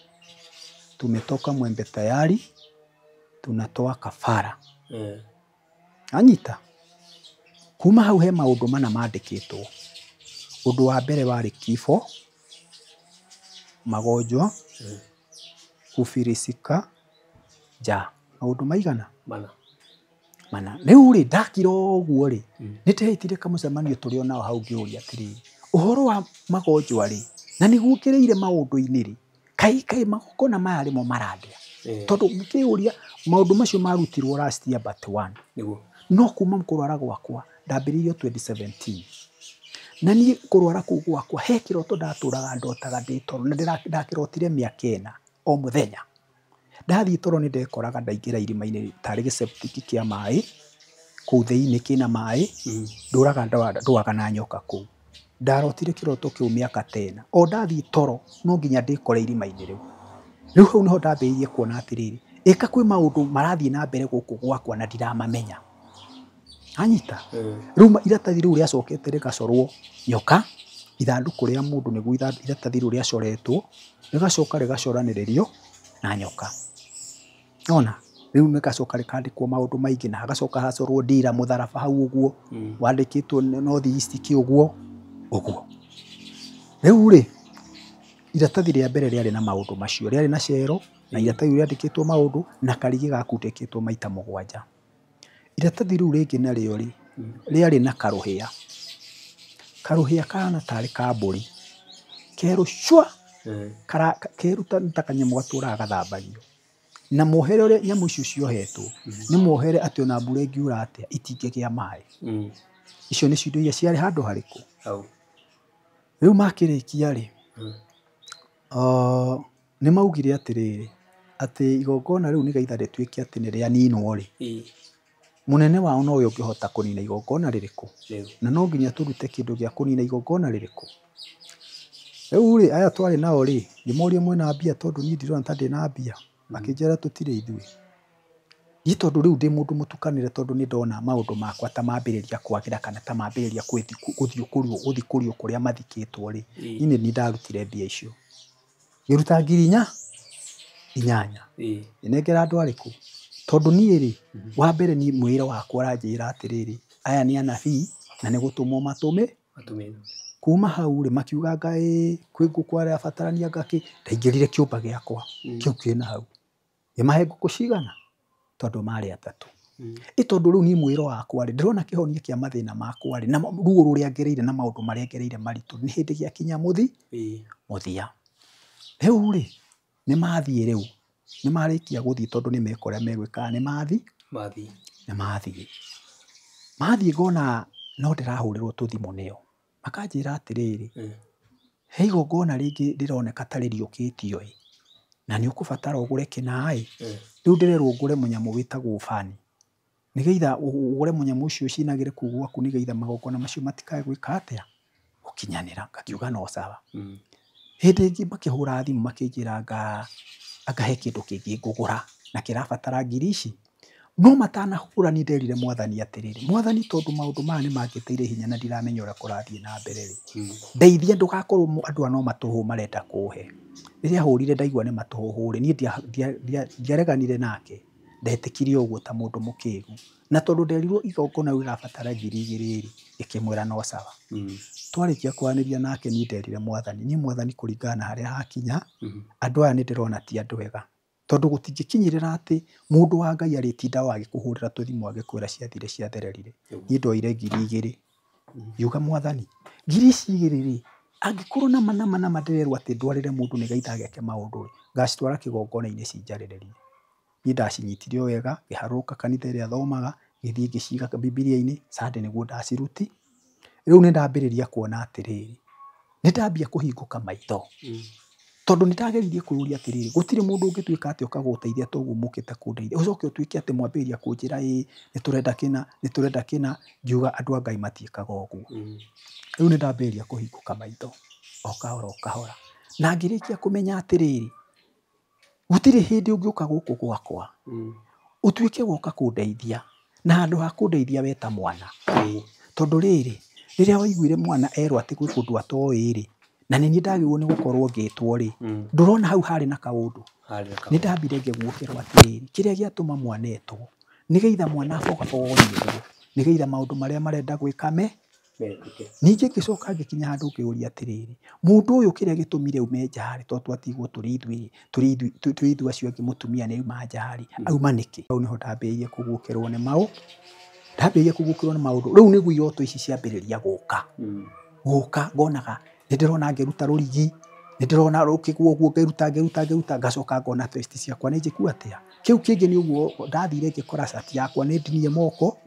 tumetoka Mwembe tayari, tunatoa kafara. Anyita? Kuma hau he maũndũ mana mandĩkĩtwo. Ũndũ wa mbere warĩ kifo, magonjwa, kufirisika, njaa. Maũndũ maigana? Mana. Mana. Rĩu rĩ, ndakira ũguo rĩ, nĩ ndehĩtire kamũcemanio tũrĩ o nao hau ngĩũria atĩrĩrĩ, ũhoro wa magonjwa rĩ, na nĩguo ngĩrĩire maũndũ-inĩ rĩ, kaĩ magongona maya rĩmo marandĩa. Tondũ ngĩkĩũria maũndũ macio marutirwo last year but one. Nĩguo. No kuma kũrwara gwakwa ndambĩrĩirio 2017. Na niĩ kũrwara kũu gwakwa he kĩroto ndatũraga ndotaga ndĩ toro na ndakĩrotire mĩaka ĩna o mũthenya. Ndathiĩ toro nĩ ndekoraga ndaingĩra irima-inĩ tarĩ gĩceptiki kĩa maĩ kũu thĩinĩ kĩna maĩ, ndũraga ndũaga na nyoka kũu. Ndarotire kĩroto kĩu mĩaka ta ĩna. O ndathiĩ toro no nginya ndĩkore irima-inĩ rĩu. Rĩu hau nĩho ndambĩrĩirie kuona atĩrĩrĩ, ĩka kwĩ maũndũ marathiĩ na mbere gũkũ gwakwa na ndiramamenya. Anyita? Rĩu iratathi rĩu rĩacokete rĩgacorwo nyoka, ithandũkũ rĩa mũndũ nĩguo iratathi rĩu rĩacoretwo, rĩgacoka rĩgacoranĩrĩrio na nyoka. Nona? Rĩu rĩgacoka rĩkandĩkwo maũndũ maingĩ na hagacoka hacorwo ndira mũtharaba hau ũguo, wandĩkĩtwo North East kĩ ũguo, ũguo. Rĩu rĩ, iratathi rĩa mbere rĩarĩ na maũndũ macio, rĩarĩ na cero, na iratathi rĩu rĩandĩkĩtwo maũndũ na karigi gakundĩkĩtwo maita mũgwanja. Iratathi rĩu rĩngĩ narĩo rĩ, rĩarĩ na karũhĩa. Karũhĩa kahana tarĩ ka mbũri. Kerũ cua, keru ta kanyamũ gatũraga gathambagio. Na muohere ũrĩa nyamũ icio ciohetwo, nĩ muohere atĩ ona mbura ĩngiura atĩa itingĩgĩa maĩ. Icio nĩcio indo iria ciarĩ handũ harĩkũ? Rĩu makĩrĩkia rĩ, nĩ maugire atĩrĩrĩ, atĩ igongona rĩu nĩgetha rĩtuĩke atĩ nĩ rĩaninwo rĩ, mũnene wao nowe ũngĩhota kũnina igongona rĩrĩkũ, na no nginya tũrute kĩndũ gĩa kũnina igongona rĩrĩkũ. Rĩu rĩ, aya twarĩ nao rĩ, ngĩmoria mwĩna mbia tondũ niĩ ndirona ta ndĩna mbia, makĩnjĩra tũtirĩ ithuĩ. Niĩ tondũ rĩu ndĩ mũndũ mũtukanĩre tondũ nĩ ndona maũndũ makwa ta mambĩrĩria kwagĩra kana ta mambĩrĩria gũthiĩ kũrio kũrĩa mathikĩtwo rĩ, niĩ nĩ ndarutire mbia icio. Ngĩruta ngiri inyanya. Ngĩnengera andũ arĩkũ? Tondũ niĩ rĩ, wa mbere niĩ mwĩra wakwa ũranjĩra atĩrĩrĩ, aya nĩ anabii na nĩ gũtũmwo matũmĩ. Kuma hau rĩ, makiuga anga ĩ kwĩ ngũkũ arabatarania anga kĩ, ndaingĩrire kĩũmba gĩakwa kĩu kĩna hau. Ngĩmahe ngũkũ cigana? Tondũ marĩ atatũ. Ĩ tondũ rĩu niĩ mwĩro wakwa rĩ, ndĩrona kĩhonia kĩa mathĩna makwa rĩ, na ruo rũrĩa ngereire na maũndũ marĩa ngereire maritũ, nĩ hĩndĩ gĩakinya mũthia. Rĩu rĩ, nĩ mathiĩ rĩu, nĩ marĩkia gũthiĩ tondũ nĩ meka ũrĩa megwĩkaga, nĩ mathiĩ. Nĩ mathiĩ. Mathiĩ ngona no ndĩrahũrĩrwo tũthimũ nĩo. Makanjĩra atĩrĩrĩ, he igongona rĩngĩ rĩroneka ta rĩriũkĩtio ĩ, na nĩ ũkũbatara ũgũre kĩna ĩ. Rĩu ndĩrerwo ngũre mũnyamũ wĩtagwo bani. Nĩgetha ũgũre mũnyamũ ũcio ũcinagĩre kũu gwaku nĩgetha magongona macio matikae gwĩka atĩa? Gũkinyanĩra. Ngakiuga no sawa. Hĩndĩ ĩngĩ makĩhũra thimũ makĩnjĩra anga he kĩndũ kĩngĩ ngũgũra na kĩrabatara ngiri ici. No matanahũra niĩ nderire mwathani atĩrĩrĩ, mwathani tondũ maũndũ maya nĩ mangĩteire hinya na ndiramenya ũrĩa kũrathiĩ na mbere rĩ, ndeithia ndũgakorwo andũ aya no matũhũ marenda kũhe. Rĩrĩa ahũrire ndaigua nĩ matũhũhũ rĩ, niĩ ndiareganire nake. Ndetĩkirie ũguo ta mũndũ mũkĩgu. Na tondũ nderirwo igongona rĩu rĩrabatara ngiri igĩrĩ rĩ, ngĩkĩmwĩra no sawa. Twarĩkia kwaranĩria nake niĩ nderire mwathani, niĩ mwathani kũringana na harĩa hakinya, andũ aya nĩ ndĩrona ti andũ ega. Tondũ gũtingĩkinyĩrĩra atĩ mũndũ wa Ngai arĩtinda o agĩkũhũrĩra tũthimũ agĩkwĩra ciathire ciathererire. Niĩ ndoire ngiri igĩrĩ. Ngiuga mwathani, ngiri ici igĩrĩ rĩ, angĩkorwo nama nama nama ndĩrerwo atĩ ndwarĩre mũndũ nĩgetha ageke maũndũ rĩ, ngacitwara kĩgongona-inĩ cinjarĩrĩrie. Niĩ ndacinyitire o wega, ngĩharũrũka kanitha ĩrĩa thomaga, ngĩthiĩ ngĩciga Bibilia-inĩ, Sunday nĩguo ndaciruti. Rĩu nĩ ndambĩrĩria kuona atĩrĩrĩ, nĩ ndambia kũhingũka maitho. Tondũ nĩ ndageririe kwĩyũria atĩrĩrĩ, gũtirĩ mũndũ ũngĩtuĩka atĩ oka gũgũteithia ta ũguo mũkĩte kũndeithia. Ũcoke ũtuĩke atĩ mwambĩrĩria kũnjĩra ĩ, nĩ tũrenda kĩna, nĩ tũrenda kĩna, ngiuga andũ a Ngai matiĩkaga ũguo. Rĩu nĩ ndambĩrĩria kũhingũka maitho, o kahora o kahora. Na ngĩrĩkia kũmenya atĩrĩrĩ, gũtirĩ hĩndĩ ũngĩũka gũkũ gwakwa, ũtuĩke woka kũndeithia, na handũ ha kũndeithia we ta mwana. Tondũ rĩrĩ, rĩrĩa waiguire mwana erwo atĩ gwĩ kũndũ atoĩ rĩ, na nĩ niĩ ndagĩrĩirwo nĩ gũkorwo ngĩtwo rĩ, ndũrona hau harĩ na kaũndũ. Nĩ ndambire ngĩguũkĩrwo atĩrĩrĩ, kĩrĩa gĩatũma mwana etwo, nĩgetha mwana abogabogwo nĩguo, nĩgetha maũndũ marĩa marenda gwĩka me. Ningĩ ngĩcoka ngĩkinya handũ ngĩũria atĩrĩrĩ, mũndũ ũyũ kĩrĩa gĩtũmire ume nja rĩ, tondũ twatigwo tũrĩ ithuĩ, tũrĩ ithuĩ acio angĩ mũtumia nĩ auma nja rĩ, auma nĩkĩ? Hau nĩho ndambĩrĩirie kũguũkĩrwo nĩ maũ, ndambĩrĩirie kũguũkĩrwo nĩ maũndũ. Rĩu nĩguo iroto ici ciambĩrĩria gũka. Gũka ngonaga, nĩ ndĩrona ngĩruta rũrigi, nĩ ndĩrona rũkĩgwa ũguo ngĩruta ngĩruta ngĩruta, ngacoka ngona test ciakwa nĩ njĩku atĩa. Kĩu kĩngĩ nĩ ũguo ndathire ngĩkora cati yakwa nĩ ndinie moko,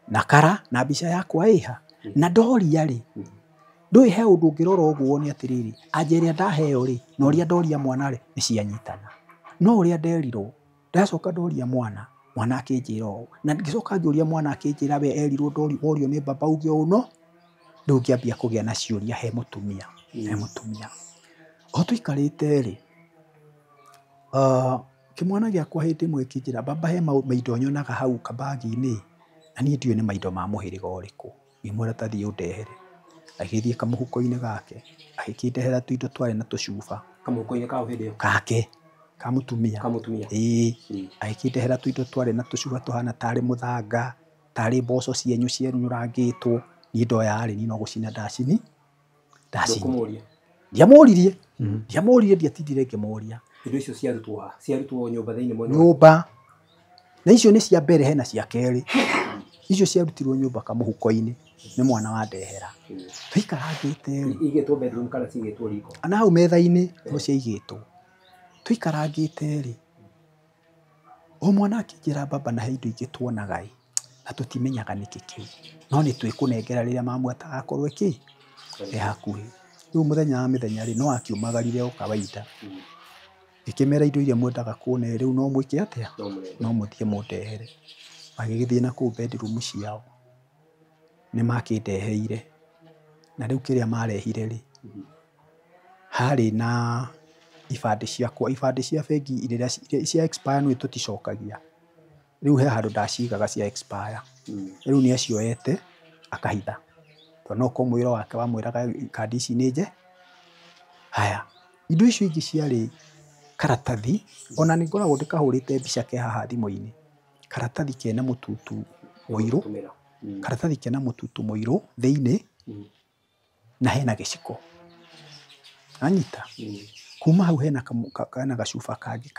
na kara, na mbica yakwa ĩha. Na ndoria rĩ, ndũĩ he ũndũ ũngĩrora ũguo wone atĩrĩrĩ, anja ĩrĩa ndaheo rĩ, na ũrĩa ndoria mwana rĩ, nĩ cianyitana. No ũrĩa nderirwo, ndacoka ndoria mwana, mwana akĩnjĩra ũũ. Na ngĩcoka ngĩũria mwana akĩnjĩra we erirwo worio nĩ baba uge ũũ no, rĩu ngĩambia kũgĩa na ciũria he mũtumia, he mũtumia. O tũikarĩte rĩ, kĩmwana gĩakwa hĩndĩ ĩmwe gĩkĩnjĩra baba he maindo nyonaga hau kabagi-inĩ, na niĩ ndiũĩ nĩ maindo ma mũhĩrĩga ũrĩkũ. Ngĩmwĩra ta thiĩ ũndehere. Agĩthiĩ kamũhuko-inĩ gake, agĩkĩndehera tũindo twarĩ na tũcuba. Kamũhuko-inĩ ka hĩndĩ ĩyo? Gake, ka mũtumia. Ka mũtumia. Ĩĩ. Agĩkĩndehera tũindo twarĩ na tũcuba tũhana tarĩ mũthanga, tarĩ mboco cienyũ cienyũrangĩtwo. Niĩ ndoya rĩ, niĩ no gũcina ndacini. Ndacini. Ndiamũririe. Ndiamũririe, ndiatindire ngĩmũria. Indo icio ciarutwo ha? Ciarutwo nyũmba thĩinĩ mwena? Nyũmba. Na icio nĩ cia mbere, hena cia kerĩ. Icio ciarutirwo nyũmba kamũhuko-inĩ nĩ mwana wandehera. Tũikarangĩte rĩ. Igĩtwo bedroom kana cigĩtwo riko? Na hau metha-inĩ no ciaigĩtwo. Tũikarangĩte rĩ, o mwana akĩnjĩra baba na he indo ingĩ tuonaga ĩ, na tũtimenyaga nĩkĩ kĩu. No nĩ twĩkũnengera rĩrĩa mamu atagakorwo ĩkĩ? E hakuhĩ. Rĩu mũthenya wa mĩthenya rĩ, no akiumagarire o kawaida. Ngĩkĩmera indo iria mwendaga kuona rĩu no mwĩke atĩa? No mũthiĩ mũndehere. Magĩgĩthiĩ na kũu bedroom ciao. Nĩ makĩndeheire. Na rĩu kĩrĩa marehire rĩ, harĩ na ibandĩ ciakwa, ibandĩ cia bengi iria cia expire nĩ tũticokagia. Rĩu he handũ ndacigaga cia expire. Rĩu nĩ acioete akahitha. Tondũ no korwo mwĩra wake wamwĩraga kandi ici nĩ nje. Haya, Indo icio ingĩ ciarĩ karatathi, ona nĩ ngoragwo ndĩkahũrĩte mbica ke haha thimũ-inĩ. Karatathi kena mũtutu mũirũ, karatathi kena mũtutu mũirũ thĩinĩ, na hena gĩciko. Anyita? Kuma hau hena hena gacuba kangĩ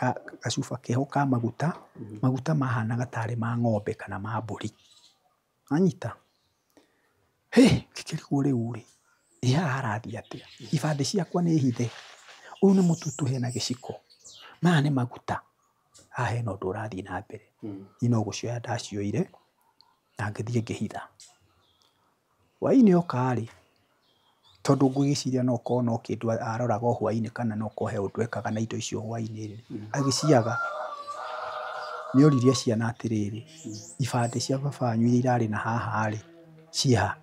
gacuba keho ka maguta, maguta mahanaga tarĩ ma ng'ombe kana ma mbũri. Anyita? Hĩ, ngĩkĩrigwo rĩu rĩ, ĩ haha harathiĩ atĩa? Ibandĩ ciakwa nĩ hithe, ũyũ nĩ mũtutu hena gĩciko, maya nĩ maguta, haha hena ũndũ ũrathiĩ na mbere. Niĩ no gũcioya ndacioire na ngĩthiĩ ngĩhitha. Hwaĩ-inĩ oka rĩ, tondũ ngwĩciria no korwo no kĩndũ aroraga o hwaĩ-inĩ kana no korwo he ũndũ ekaga na indo icio hwaĩ-inĩ rĩ, agĩciaga, nĩ oririe ciana atĩrĩrĩ, ibandĩ cia baba wanyu iria irarĩ na haha rĩ, ciĩha?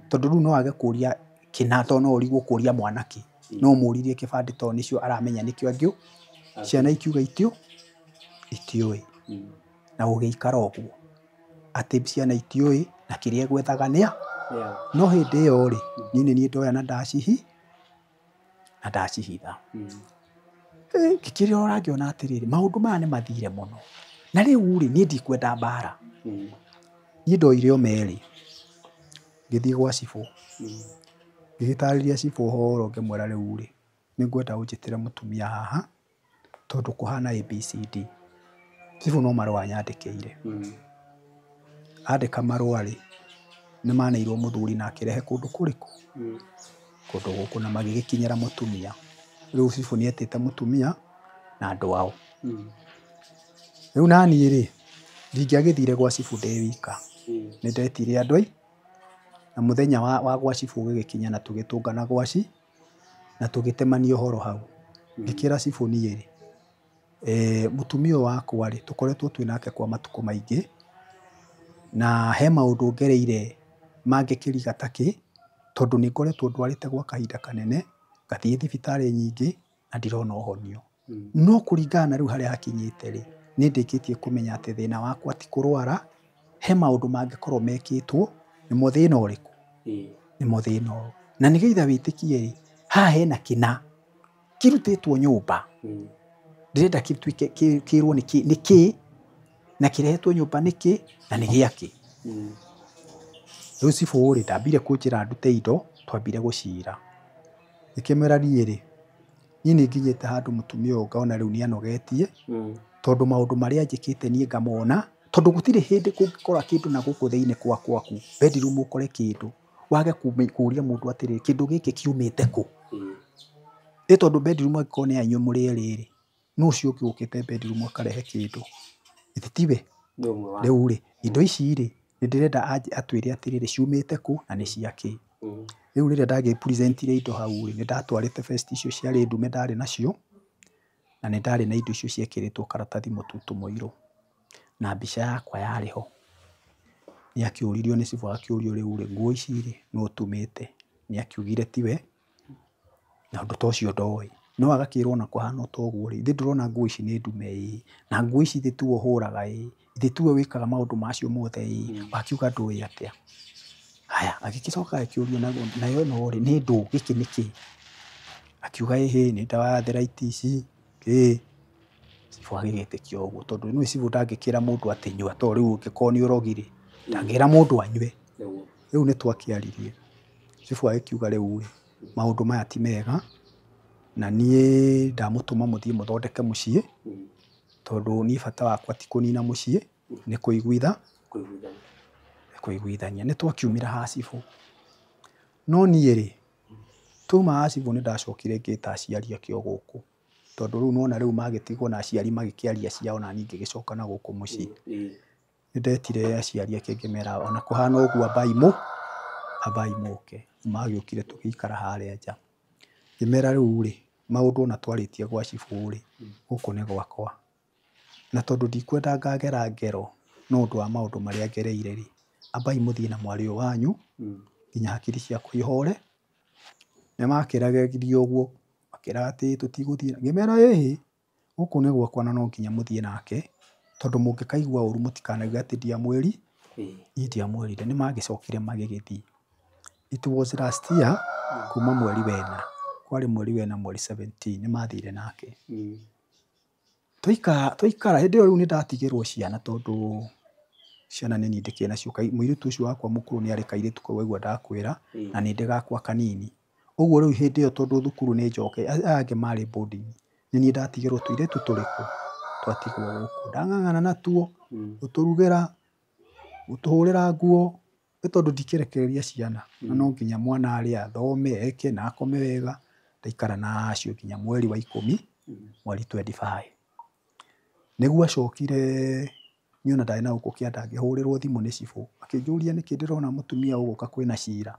Tondũ rĩu no age kũria kĩna tondũ no ũrigwo kũria mwana kĩ, no ũmũririe kĩbandĩ tondũ nĩcio aramenya nĩkĩo angĩ, ciana ikiuga itiũĩ. Na gũgĩikara ũguo atĩ ciana itiũĩ na kĩrĩa egwethaga nĩa. No hĩndĩ ĩyo rĩ, niĩ nĩ niĩ ndoya na ndacihitha. Ngĩkĩrora ngĩona atĩrĩrĩ, maũndũ maya nĩ mathire mũno. Na rĩu rĩ, niĩ ndikwenda mbara. Niĩ ndoire o merĩ, ngĩthiĩ gwa cibũ. Ngĩgĩtarĩria cibũ ũhoro ngĩmwĩra rĩu rĩ, nĩ ngwenda ũnjĩtĩre mũtumia haha, tondũ kũhana ABCD. Cibũ no marũa anyandĩkĩire. Andĩka marũa rĩ, nĩ maneirwo mũthuri na akĩrehe kũndũ kũrĩkũ? Kũndũ gũkũ na magĩgĩkinyĩra mũtumia. Rĩu cibũ nĩ etĩte mũtumia na andũ ao. Rĩu naniĩ rĩ, ndingĩagĩthire gwa cibũ ndĩ wika. Nĩ ndetire andũ ai, na mũthenya wa gwa cibũ ũgĩgĩkinya na tũgĩtũngana gwa na tũgĩtemania ũhoro hau. Ngĩkĩra cibũ niĩ rĩ, mũtumia ũyũ wakwa rĩ, tũkoretwo twĩ nake kwa matukũ maingĩ, na he maũndũ ngereire mangĩkĩriga ta kĩ, tondũ nĩ ngoretwo ndwarĩte gwa kahinda kanene, ngathiĩ thibitarĩ nyingĩ na ndirona ũhonio. No kũringana na rĩu harĩa hakinyĩte rĩ, nĩ ndĩkĩtie kũmenya atĩ thĩna wakwa ti kũrwara, he maũndũ mangĩkorwo mekĩtwo, nĩmo thĩna ũrĩkũ? Nĩmo thĩna ũyũ. Na nĩgetha wĩtĩkie rĩ, haha hena kĩna kĩrutĩtwo nyũmba. Ndĩrenda gĩtuĩke kĩrwo nĩ kĩ, na kĩrehetwo nyũmba nĩkĩ, na nĩ gĩakĩ. Rĩu cibũ rĩ, ndambire kũnjĩra ndute indo, twambire gũcira. Ngĩkĩmwĩra niĩ rĩ, niĩ nĩ nginyĩte handũ mũtumia ũyũ ngona rĩu nĩ anogetie, tondũ maũndũ marĩa njĩkĩte niĩ ngamona, tondũ gũtirĩ hĩndĩ kũngĩkora kĩndũ na gũkũ thĩinĩ kwa gwaku, bedroom ũkore kĩndũ, wage kũria mũndũ atĩrĩrĩ, kĩndũ gĩkĩ kiumĩte kũ? Ĩ tondũ bedroom angĩkorwo nĩ yanyu mũrĩ erĩ rĩ, nũ ũcio ũngĩ ũkĩte bedroom akarehe kĩndũ? Githĩ tiwe? Rĩu rĩ, indo ici rĩ, nĩ ndĩrenda atwĩre atĩrĩrĩ, ciumĩte kũ na nĩ cia kĩ. Rĩu rĩrĩa ndagĩ-presentire indo hau rĩ, nĩ ndatwarĩte vest icio ciarĩ ndume ndarĩ nacio, na nĩ ndarĩ na indo icio ciekĩrĩtwo karatathi mũtutu mũirũ, na mbica yakwa yarĩ ho. Nĩ akĩũririo nĩ cibũ akĩũrio rĩu rĩ, nguo ici rĩ, nũ ũtumĩte? Nĩ akiugire tiwe, na ũndũ ta ũcio ndoĩ. No agakĩrwo ona kũhana o ta ũguo rĩ, ithe ndũrona nguo ici nĩ ndume ĩĩ, na nguo ici ithe tiwe ũhũraga ĩĩ, ithe tiwe wĩkaga maũndũ macio mothe ĩĩ, wakiuga ndũĩ atĩa? Haya, agĩgĩcoka agĩkĩũrio nayo ĩno rĩ, nĩ ndũ, gĩkĩ nĩ kĩ? Akiuga ĩhĩ, nĩ ndawa ya arthritis, kĩ. Cibũ agĩgĩtĩkia ũguo tondũ nĩũĩ cibũ ndangĩkĩra mũndũ atĩ nyua tondũ rĩu ũngĩkorwo nĩ ũrogi rĩ, ndangĩra mũndũ anyue. Rĩu nĩ twakĩaririe. Cibũ agĩkiuga rĩu rĩ, maũndũ maya ti mega, na niĩ ndamũtũma mũthiĩ mũthondeke mũciĩ, tondũ niĩ bata wakwa ti kũnina mũciĩ, nĩ kũiguitha, kũiguithania. Nĩ twakiumire ha cibũ. No niĩ rĩ, twauma ha cibũ nĩ ndacokire ngĩta aciari ake o gũkũ. Tondũ rĩu nĩwona rĩu magĩtigwo na aciari magĩkĩaria ciao na niĩ ngĩgĩcoka na gũkũ mũciĩ. Nĩ ndetire aciari ake ngĩmera ona kũhana ũguo ambai mũke. Magĩũkire tũgĩikara harĩa nja. Ngĩmera rĩu rĩ, maũndũ ona twarĩtie gwa cibũ rĩ, gũkũ nĩ gwakwa. Na tondũ ndikwenda ngagera ngero no ũndũ wa maũndũ marĩa ngereire rĩ, ambai mũthiĩ na mwarĩ ũyũ wanyu nginya hakiri ciakwa ihore. Nĩ makĩragegirie ũguo, makĩra atĩ tũtigũthiĩ. Ngĩmera ĩhĩ, gũkũ nĩ gwakwa na no nginya mũthiĩ nake, tondũ mũngĩkaigua ũru mũtikanauge atĩ ndiamwĩri, niĩ ndiamwĩrire. Nĩ magĩcokire magĩgĩthiĩ. It was last year, kuma mweri wena. Kwarĩ mweri wena mweri 17 nĩ mathire nake. Twaikara hĩndĩ ĩyo rĩu nĩ ndatigĩrwo ciana tondũ ciana nĩ niĩ ndĩkĩrĩ nacio. Mũirĩtu ũcio wakwa mũkũrũ nĩ arĩ kairĩtu kau waigua ndakwĩra na nĩ ndĩ gakwa kanini. Ũguo rĩu hĩndĩ ĩyo tondũ thukuru nĩ njoke aya angĩ marĩ boarding nĩ niĩ ndatigĩrwo tũirĩtu tũrĩkũ twatigwo gũkũ. Ndang'ang'ana natuo gũtũrugĩra gũtũhũrĩra nguo nĩ tondũ ndikĩrekereria ciana na no nginya mwana arĩe athome eke na akome wega. Ndaikara nacio nginya mweri wa 10 mweri 25. Nĩguo acokire niona ndarĩ na gũkũ kĩanda ngĩhũrĩrwo thimũ nĩ cibũ akĩnjũria nĩkĩ ndĩrona mũtumia ũgũka kwĩna cira.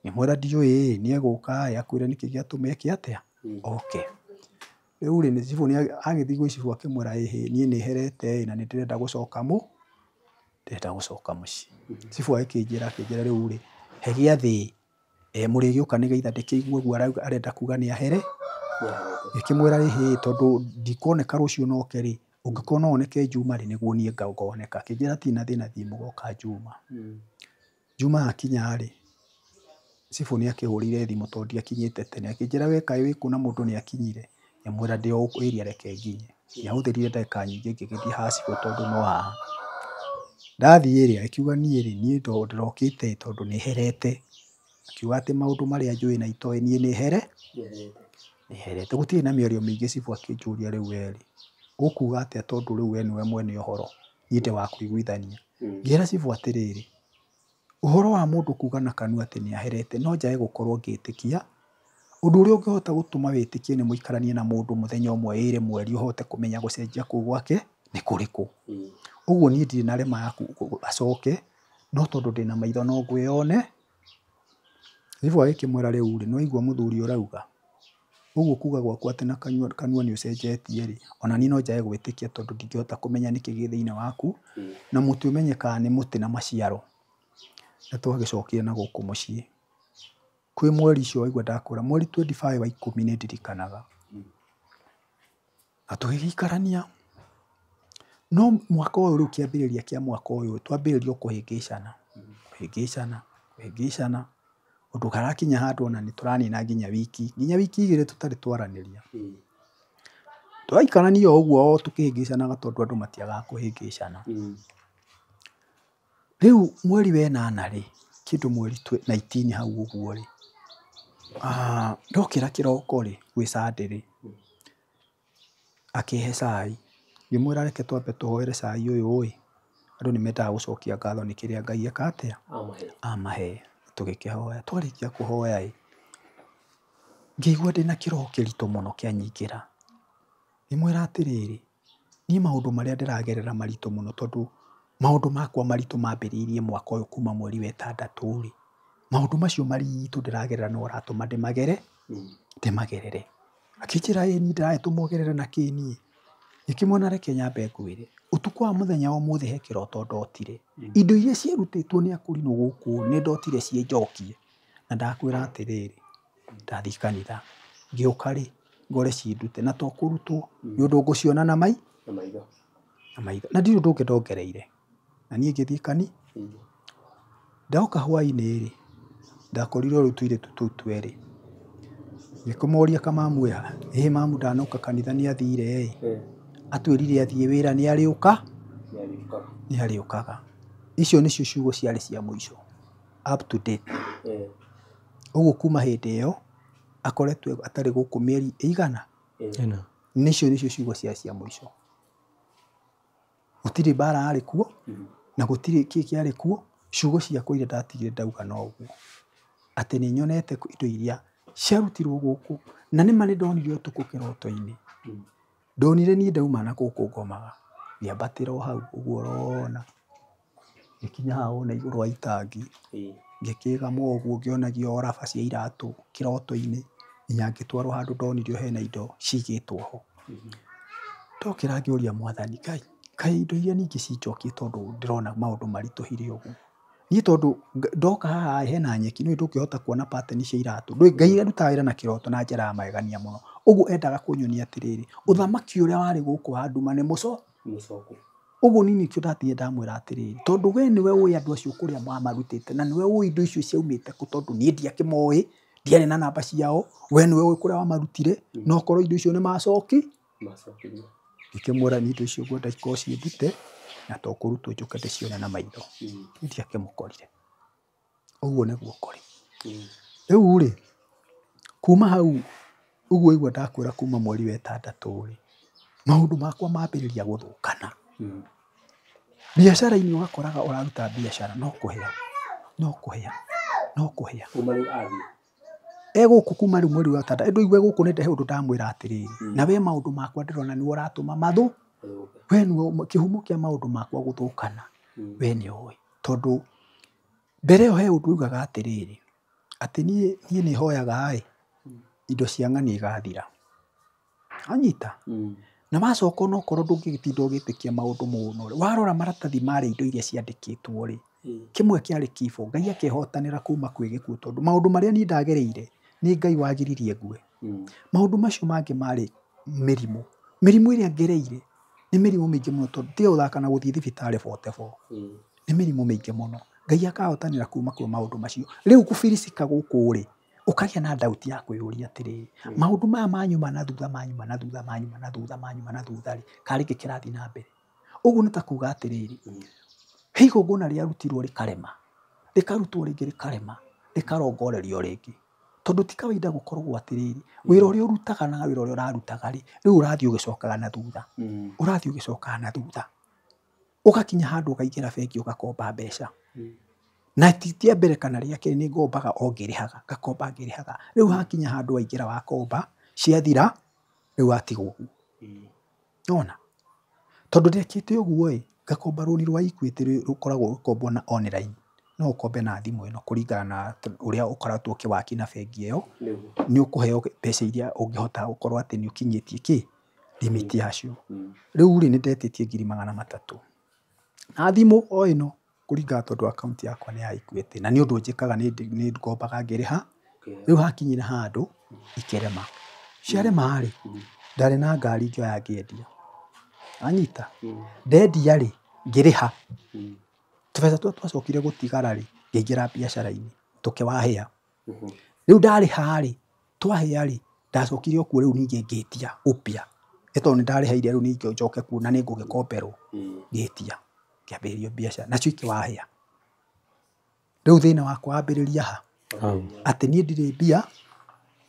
Ngĩmwĩra ndiũĩ nĩ egũka akwĩre nĩkĩ gĩatũma eke atĩa oke. Rĩu rĩ cibũ agĩthiĩ gwĩ cibũ akĩmwĩra ĩhĩ niĩ nĩ herete na nĩ ndĩrenda gũcoka ndĩrenda gũcoka mũciĩ. Cibũ agĩkĩnjĩra akĩnjĩra rĩu rĩ he gĩathĩ mũrĩgĩũka nĩgetha ndĩkĩigue ũguo arenda kuga nĩ ahere. Ngĩkĩmwĩra ĩhĩ tondũ ndikuoneka rũciũ no oke rĩ ũngĩkorwo no oneke Juma rĩ nĩguo niĩ ngoneka. Akĩnjĩra hatirĩ na thĩna thiĩ mũgoka Juma. Juma akinya rĩ cibũ nĩ akĩhũrĩire thimũ tondũ ndiakinyĩte tene akĩnjĩra we kaĩ wĩ kũ na mũndũ nĩ akinyire. Ngĩmwĩra ndĩ o gũkũ area reke nginye. Ndiahũthĩrire ndagĩka nyingĩ ngĩgĩthiĩ ha cibũ tondũ no haha. Ndathiĩ rĩ agĩkiuga niĩ rĩ niĩ ndĩrokĩte tondũ nĩ herete. Akiuga atĩ maũndũ marĩa njũĩ na itoĩ niĩ nĩ here nĩ herete. Gũtirĩ na mĩario mĩingĩ cibũ akĩnjũria rĩu we rĩ ũkuga atĩa tondũ rĩu we nĩwe mwene ũhoro niĩ ndĩ wa kũiguithania. Ngĩra cibũ atĩrĩrĩ ũhoro wa mũndũ kuga na kanua atĩ nĩ aherete no njage gũkorwo ngĩtĩkia. Ũndũ ũrĩa ũngĩhota gũtũma wĩtĩkie nĩ mũikaranie na mũndũ mũthenya ũmwe ĩrĩ mweri ũhote kũmenya gũcenjia kũu gwake nĩ kũrĩkũ. Ũguo niĩ ndirĩ na rema yaku acoke no tondũ ndĩna maitho no ngwĩyone. Cibũ agĩkĩmwĩra rĩu rĩ nĩ waigua mũthuri ũrauga ũguo kuga gwaku atĩ na kanua nĩ ũcenjetie rĩ ona niĩ no njage gwĩtĩkia tondũ ndingĩhota kũmenya nĩkĩ gĩ thĩinĩ waku na mũtĩ ũmenyekaga nĩ mũtĩ na maciaro. Na twagĩcokire na gũkũ mũciĩ kwĩ mweri ũcio waigua ndakwĩra mweri 25 wa 10 nĩ ndirikanaga. Na tũgĩgĩikarania no mwaka ũyũ rĩu kĩambĩrĩria kĩa mwaka ũyũ twambĩrĩria kũhĩngĩcana kũhĩngĩcana kũhĩngĩcana ũndũ harakinya handũ ona nĩ tũranina nginya wiki 2 tũtarĩ twaranĩria. Twaikarania o ũguo o tũkĩhĩngĩcanaga tondũ andũ matiagaga kũhĩngĩcana. Rĩu mweri wa 8 rĩ kĩndũ mweri 19 hau ũguo rĩ ndokĩra kĩroko rĩ gwĩ Sunday rĩ akĩhe cai ngĩmwĩra reke twambe tũhoere cai ũyũ ĩ andũ nĩ mendaga gũcokia ngatho nĩ kĩrĩa Ngai eka atĩa amahe. Tũgĩkĩhoya twarĩkia kũhoya ĩ ngĩigua ndĩna kĩroho kĩritũ mũno kĩanyingĩra. Ngĩmwĩra atĩrĩrĩ niĩ maũndũ marĩa ndĩragerera maritũ mũno tondũ maũndũ makwa maritũ mambĩrĩirie mwaka ũyũ kuma mweri wa 6 rĩ maũndũ macio maritũ ndĩragerera no ũratũma ndĩmagere ndĩmagerere. Akĩnjĩra ĩ niĩ ndĩragĩtũma ũgerere na kĩ niĩ. Ngĩkĩmwona reke nyambe ngwĩre ũtukũ wa mũthenya wa ũmũthĩ he kĩroto ndotire. Indo iria cierutĩtwo nĩ akũrinũ gũkũ nĩ ndotire ciĩ njokie. Na ndakwĩra atĩrĩrĩ ndathiĩ kanitha ngĩũka rĩ ngore ciĩ ndute na to kũrutwo nĩ ũndũ ngũciona na mai na maitho na ndirĩ ũndũ ũngĩ ndongereire. Na niĩ ngĩthiĩ kani ndoka hwainĩ rĩ ndakorirwo rĩu tũirĩtu tũu twerĩ. Ngĩkĩmoria kamamu ĩ ha ĩhĩ mamu ndanoka kanitha nĩ athire ĩ atwĩrire athiĩ wĩra nĩ arĩũka nĩ arĩũkaga. Icio nĩcio ciugo ciarĩ cia mũico up to date. Ũguo kuma hĩndĩ ĩyo akoretwo atarĩ gũkũ mĩeri ĩigana nĩcio nĩcio ciugo ciarĩ cia mũico. Gũtirĩ mbara yarĩ kuo na gũtirĩ kĩ kĩarĩ kuo. Ciugo ciakwa iria ndatigire ndauga no ũguo atĩ nĩ nyonete indo iria ciarutirwo gũkũ na nĩ ma nĩ ndonire ũtukũ kĩroto-inĩ. Ndonire niĩ ndauma na gũkũ ngomaga ngĩambatĩra o hau ũguo ũrona ngĩkinya haha wona igũrũ wa itangi ngĩkĩgama ũguo ngĩonagio o raba cia iratũ kĩroto-inĩ nginya ngĩtwarwo handũ ndonire hena indo cigĩtwo ho. Ndokĩra ngĩũria mwathani Ngai kaĩ indo iria ningĩ cinjokie tondũ ndĩrona maũndũ maritũhire ũguo. Niĩ tondũ ndoka haha hena nyeki nĩ ndũngĩhota kuona pattern cia iratũ. Ngai arutaga wĩra na kĩroto na njĩra ya magegania mũno. Ũguo endaga kũnyonia atĩrĩrĩ ũthamaki ũrĩa warĩ gũkũ wa nduma nĩ mũcoku. Ũguo niĩ nĩkĩo ndatigire ndamwĩra atĩrĩrĩ tondũ we nĩwe ũĩ andũ acio kũrĩa mamarutĩte na nĩwe ũĩ indo icio ciaumĩte kũ tondũ niĩ ndiakĩmoĩ Ndiarĩ na namba ciao, we nĩwe ũĩ kũrĩa wamarutire, no korwo indo icio nĩ macoki. Ngĩkĩmwĩra niĩ indo icio ngwenda ikorwo ciĩ ndute, na to kũrutwo njũke ndĩcione na maitho. Ndiakĩmũkorire. Ũguo nĩguo kũrĩ. Rĩu rĩ, kuma hau ũguo igua ndakwĩra kuma mweri wa ĩtandatũ rĩ, maũndũ makwa mambĩrĩria gũthũkana. Biacara-inĩ ũgakoraga ũraruta biacara no kũhĩa, no kũhĩa, no kũhĩa. Kuma rĩu athiĩ. Egũkũ kuma rĩu mweri wa ĩtandatũ, ĩndũ igue gũkũ nĩ ndehe ũndũ ndamwĩra atĩrĩrĩ, na we maũndũ makwa ndĩrona nĩwe ũratũma mathũ, we nĩwe kĩhumo kĩa maũndũ makwa gũthũkana, we nĩ ũĩ. Tondũ mbere ĩyo he ũndũ ugaga atĩrĩrĩ, atĩ niĩ nĩ hoyaga ĩ, indo cia ng'ania igathira. Anyita? Na wacoka onokorwo ndũngĩgĩtinda ũgĩtĩkia maũndũ mũno rĩ, warora maratathi marĩa indo iria ciandĩkĩtwo rĩ, kĩmwe kĩarĩ kifo, Ngai akĩhotanĩra kuma kwĩ gĩkuũ tondũ maũndũ marĩa niĩ ndagereire nĩ Ngai wagiririe ngue. Maũndũ macio mangĩ marĩ mĩrimũ. Mĩrimũ ĩrĩa ngereire nĩ mĩrimũ mĩingĩ mũno tondũ tiga gũthaka na gũthiĩ thibitarĩ 44. Nĩ mĩrimũ mĩingĩ mũno. Ngai akahotanĩra kuma kwĩ maũndũ macio. Rĩu kũbiricika gũkũ rĩ, ũkagĩa na doubt ya kwĩyũria atĩrĩrĩ, maũndũ maya manyuma na thutha, manyuma na thutha, manyuma na thutha, manyuma na thutha rĩ, karĩ kĩ kĩrathiĩ na mbere? Ũguo nĩ ta kuga atĩrĩrĩ, he igongona rĩarutirwo rĩkarema, rĩkarutwo rĩngĩ rĩkarema, rĩkarongorerio rĩngĩ. Tondũ ti kawaida gũkorwo atĩrĩrĩ, wĩra ũrĩa ũrutaga na wĩra ũrĩa ũrarutaga rĩ, rĩu ũrathiĩ ũgĩcokaga na thutha. Ũrathiĩ ũgĩcokaga na thutha. Ũgakinya handũ ũkaingĩra bengi ũgakomba mbeca. Na ti rĩa mbere kana rĩa kerĩ nĩ ngombaga o ngĩrĩhaga, ngakomba ngĩrĩhaga. Rĩu hakinya handũ waingĩra wakomba, ciathira, rĩu watigwo ũguo. Nĩwona? Tondũ ndekĩte ũguo ĩ, ngakomba rũni rwa Equity rũkoragwo rũkombwo na online. No ũkombe na thimũ ĩno kũringana na ũrĩa ũkoretwo ũkĩwaki na bengi ĩyo, nĩ ũkũheo mbeca iria ũngĩhota gũkorwo atĩ nĩ ũkinyĩtie kĩ? Limit yacio. Rĩu rĩ, nĩ ndetĩtie 300,000. Na thimũ o ĩno kũringana tondũ akaunti yakwa nĩ ya Equity na nĩ ũndũ njĩkaga nĩ ngombaga ngĩrĩha. Rĩu hakinyire handũ ikĩrema. Ciarema rĩ, ndarĩ na ngari ngĩoya ngĩendia. Anyita? Ndendia rĩ, ngĩrĩha. Tũbeca tũrĩa twacokire gũtigara rĩ, ngĩingĩra biacara-inĩ, tũkĩwahĩa. Rĩu ndarĩha rĩ, twahĩa rĩ, ndacokire o kuo rĩu ningĩ ngĩtia upya. Nĩ tondũ nĩ ndarĩhaire rĩu ningĩ njoke kuo na nĩ ngũgĩkomberwo. Ngĩtia, ngĩambĩrĩria biacara, nacio ikĩwahĩa. Rĩu thĩna wakwa wambĩrĩria ha? Atĩ niĩ ndirĩ mbia,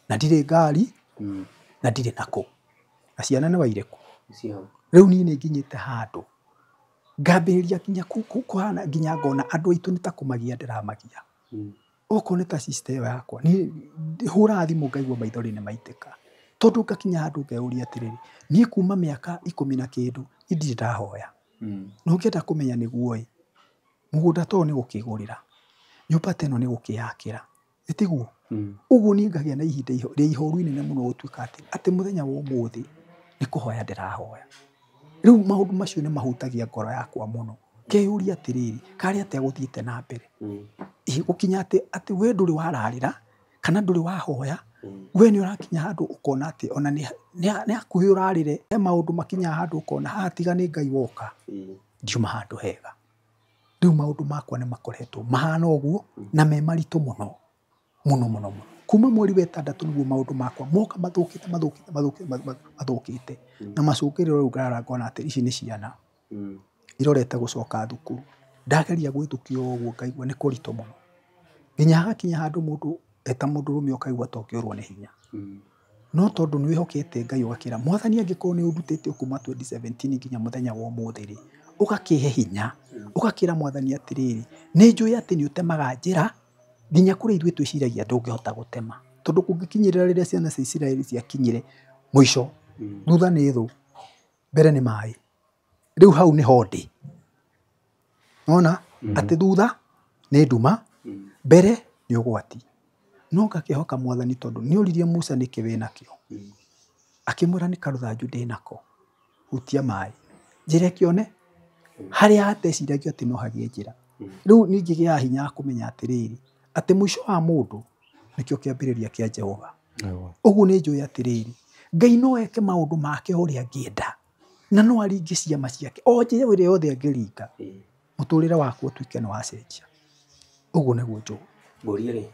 na ndirĩ ngari, na ndirĩ nakũ. Na ciana nĩ wairĩkũ. Rĩu niĩ nĩ nginyĩte handũ ngambĩrĩria nginya kũhana nginya ngona andũ aitũ nĩ ta kũmagia ndĩramagia. Okorwo nĩ ta sister ĩyo yakwa, niĩ hũraga thimũ ngaigua maithori nĩ maitĩka. Tondũ ngakinya handũ ngeyũria atĩrĩrĩ, niĩ kuma mĩaka 10 na kĩndũ, niĩ ndirĩ ndahoya. Na ũngĩenda kũmenya nĩguo ĩ, mũgũnda ta ũyũ nĩ gũkĩgũrĩra, nyũmba ta ĩno nĩ gũkĩyakĩra. Ĩ tiguo? Ũguo niĩ ngagĩa na ihinda rĩa ihoru inene mũno gũtuĩka atĩ mũthenya wa ũmũthĩ nĩ kũhoya ndĩrahoya. Rĩu maũndũ macio nĩ mahutagia ngoro yakwa mũno. Ngeyũria atĩrĩrĩ, karĩ atĩa gũthiĩte na mbere? Ĩ, gũkinya atĩ we ndũrĩ wararĩra, kana ndũrĩ wahoya, we nĩ ũrakinya handũ ũkona atĩ ona nĩ hakuhĩ ũrarĩre. He maũndũ makinyaga handũ ũkona haha tiga nĩ Ngai woka, ndiuma handũ hega. Rĩu maũndũ makwa nĩ makoretwo mahana ũguo na me maritũ mũno. Mũno, mũno, mũno. Kuma mweri wa ĩtandatũ nĩguo maũndũ makwa moka mathũkĩte, mathũkĩte, mathũkĩte, mathũkĩte. Na macũngĩrĩro rĩu ngarara ngona atĩ ici nĩ ciana irorete gũcoka thukuru. Ndageria gwĩthũkia ũguo ngaigua nĩ kũritũ mũno. Nginya hagakinya handũ mũndũ eta mũndũrũme ũkaigua ta ũngĩũrwo nĩ hinya. No tondũ nĩ wĩhokete Ngai ũgakĩra, Mwathani angĩkorwo nĩ ũndutĩte kuma 2017 nginya mũthenya wa ũmũthĩ rĩ, ũgakĩhe hinya, ũgakĩra Mwathani atĩrĩrĩ, nĩ njũĩ atĩ nĩ ũtemaga njĩra nginya kũrĩa ithuĩ twĩciragia ndũngĩhota gũtema. Tondũ kũngĩkinyĩrĩra rĩrĩa ciana cia Isiraeli ciakinyire mũico, thutha nĩ thũ, mbere nĩ maĩ. Rĩu hau nĩho ndĩ. Nĩwona? Atĩ thutha nĩ nduma, mbere nĩ ũgwati. No ngakĩhoka Mwathani tondũ nĩ oririe Musa nĩkĩ wĩnakĩo. Akĩmwĩra nĩ karũthanju ndĩnako, hutia maĩ. Njĩra ĩkĩone, harĩa ateciragia atĩ no hagĩe njĩra. Rĩu ningĩ gĩaga hinya wa kũmenya atĩrĩrĩ, atĩ mũico wa mũndũ nĩkĩo kĩambĩrĩria kĩa Jehova. Ũguo nĩ njũĩ atĩrĩrĩ, Ngai no eke maũndũ make ũrĩa angĩenda, na no aringe ciama ciake o njĩra ĩrĩa yothe angĩringa, mũtũrĩre waku ũtuĩke nĩ wacenjia. Ũguo nĩguo njũĩ. Ngũrie rĩ,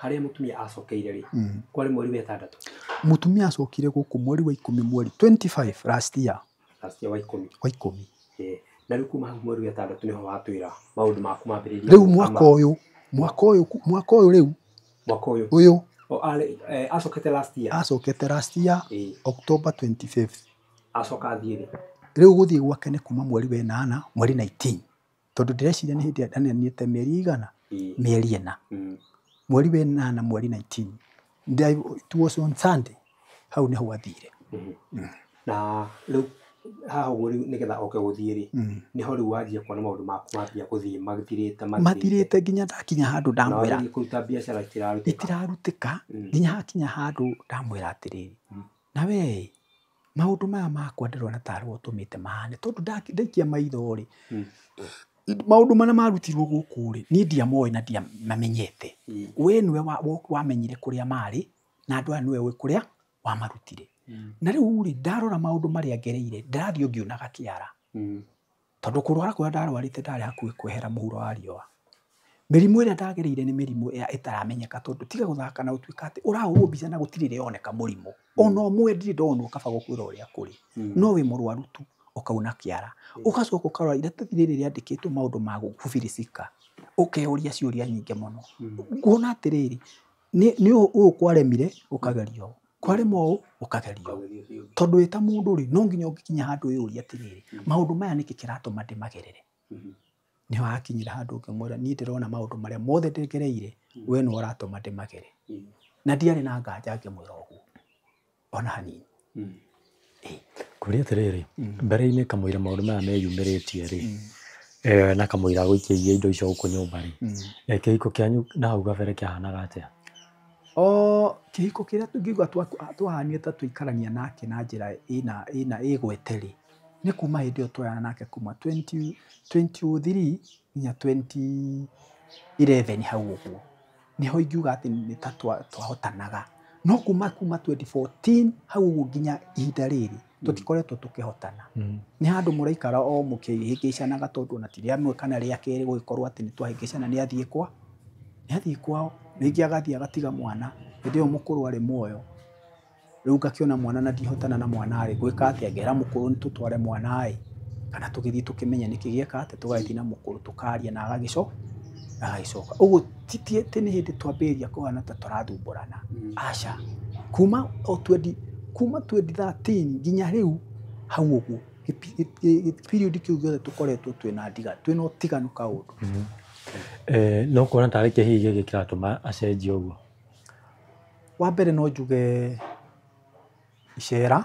harĩa mũtumia acokeire rĩ, kwarĩ mweri wa ĩtandatũ? Mũtumia acokire gũkũ mweri wa 10 mweri 25 last year. Last year wa 10. Wa 10. Na rĩu kuma hau mweri wa 6 nĩho watwĩra maũndũ maku mambĩrĩria. Rĩu mwaka ũyũ rĩu. Mwaka ũyũ. Ũyũ. Acokete last year. Acokete last year, October 25th. Acoka athiĩ rĩ? Rĩu gũthiĩ gwake nĩ kuma mweri wa 8 mweri 19. Tondũ ndĩreciria nĩ hĩndĩ ndananĩte mĩeri igana? Mĩeri 4. Mweri wa 8 mweri 19. It was on Sunday. Hau nĩho athire. Na rĩu haha ũguo rĩu nĩgetha oke gũthiĩ rĩ, nĩho rĩu wanjia kuona maũndũ maku mambia gũthiĩ mathirĩte nginya ndakinya handũ ndamwĩra. Na kũruta biacara itirarutĩka. Nginya hakinya handũ ndamwĩra atĩrĩrĩ, na we maũndũ maya makwa ndĩrona tarĩ ũtũmĩte mahane, tondũ ndaikia maitho rĩ, maũndũ marĩa marutirwo gũkũ rĩ, niĩ ndiamoĩ na ndiamamenyete. We nĩwe wamenyire kũrĩa marĩ, na andũ aya nĩwe ũĩ kũrĩa wamarutire. Na rĩu rĩ, ndarora maũndũ marĩa ngereire, ndĩrathiĩ ngĩũnaga kĩara. Tondũ kũrwara kũrĩa ndarwarĩte ndarĩ hakuhĩ kwehera mũhuro wa riũa. Mĩrimũ ĩrĩa ndagereire nĩ mĩrimũ ĩrĩa ĩtaramenyeka, tondũ tiga gũthaka na ũtuĩka atĩ ũrahũrwo mbica na gũtirĩ ĩroneka mũrimũ. Ona ũmwe ndirĩ ndonwo kaba gũkwĩra ũrĩa kũrĩ. No wĩ mũrwaru tu ũkauna kĩara. Ũgacoka ũkarora iratathi rĩrĩ rĩandĩkĩtwo maũndũ ma gũbirisika. Ũkeyũria ciũria nyingĩ mũno. Nguona atĩrĩrĩ, nĩ ũũ kwaremire ũkageria ũũ. Kwarema ũũ ũkageria ũũ. Tondũ wĩ ta mũndũ rĩ, no nginya ũngĩkinya handũ wĩyũrie atĩrĩrĩ, maũndũ maya nĩkĩ kĩratũma ndĩmagerere? Nĩho hakinyire handũ ngĩmwĩra niĩ ndĩrona maũndũ marĩa mothe ndĩgereire, we nĩwe ũratũma ndĩmagere. Na ndiarĩ na nganja ngĩmwĩra ũguo ona hanini. Kũria atĩrĩrĩ, mbere-inĩ kamũira maũndũ maya meyumĩrĩtie rĩ, na kamũira gũikĩirie indo icio gũkũ nyũmba rĩ, kĩhiko kĩanyu na hau kabere kĩahanaga atĩa? Kĩhiko kĩrĩa tũngiuga twahanire ta tũikarania nake na njĩra ĩna ĩgwete rĩ, nĩ kuma hĩndĩ ĩyo twoyana nake kuma 2003 nginya 2011 hau ũguo. Nĩho ingiuga atĩ nĩ ta twahotanaga. No kuma 2014 hau ũguo nginya ihinda rĩrĩ tũtikoretwo tũkĩhotana. Nĩ handũ mũraikara o mũkĩhĩngĩcanaga, tondũ ona ti rĩa kana rĩa kerĩ gũgĩkorwo atĩ nĩ twahĩngĩcana, nĩ athiĩ kwa nĩ athiĩ kwao, rĩngĩ agathiĩ agatiga mwana, hĩndĩ ĩyo mũkũrũ arĩ muoyo. Rĩu ngakĩona mwana na ndihotana na mwana rĩ, ngwĩka atĩa? Ngera mũkũrũ nĩ tũtware mwana ĩ, kana tũgĩthiĩ tũkĩmenye nĩkĩ gĩeka atĩa, tũgagĩthiĩ na mũkũrũ tũkaria na agagĩcoka. Ũguo ti atĩ nĩ hĩndĩ twambĩrĩria kũhana ta tũrathumbũrana. Aca. Kuma 2013 nginya rĩu hau ũguo, period kĩu gĩothe tũkoretwo twĩna twĩna ũtiganu kaũndũ. No kuona tarĩ kĩ hihi gĩkĩ kĩratũma acenjie ũguo? Wa mbere no njuge icera.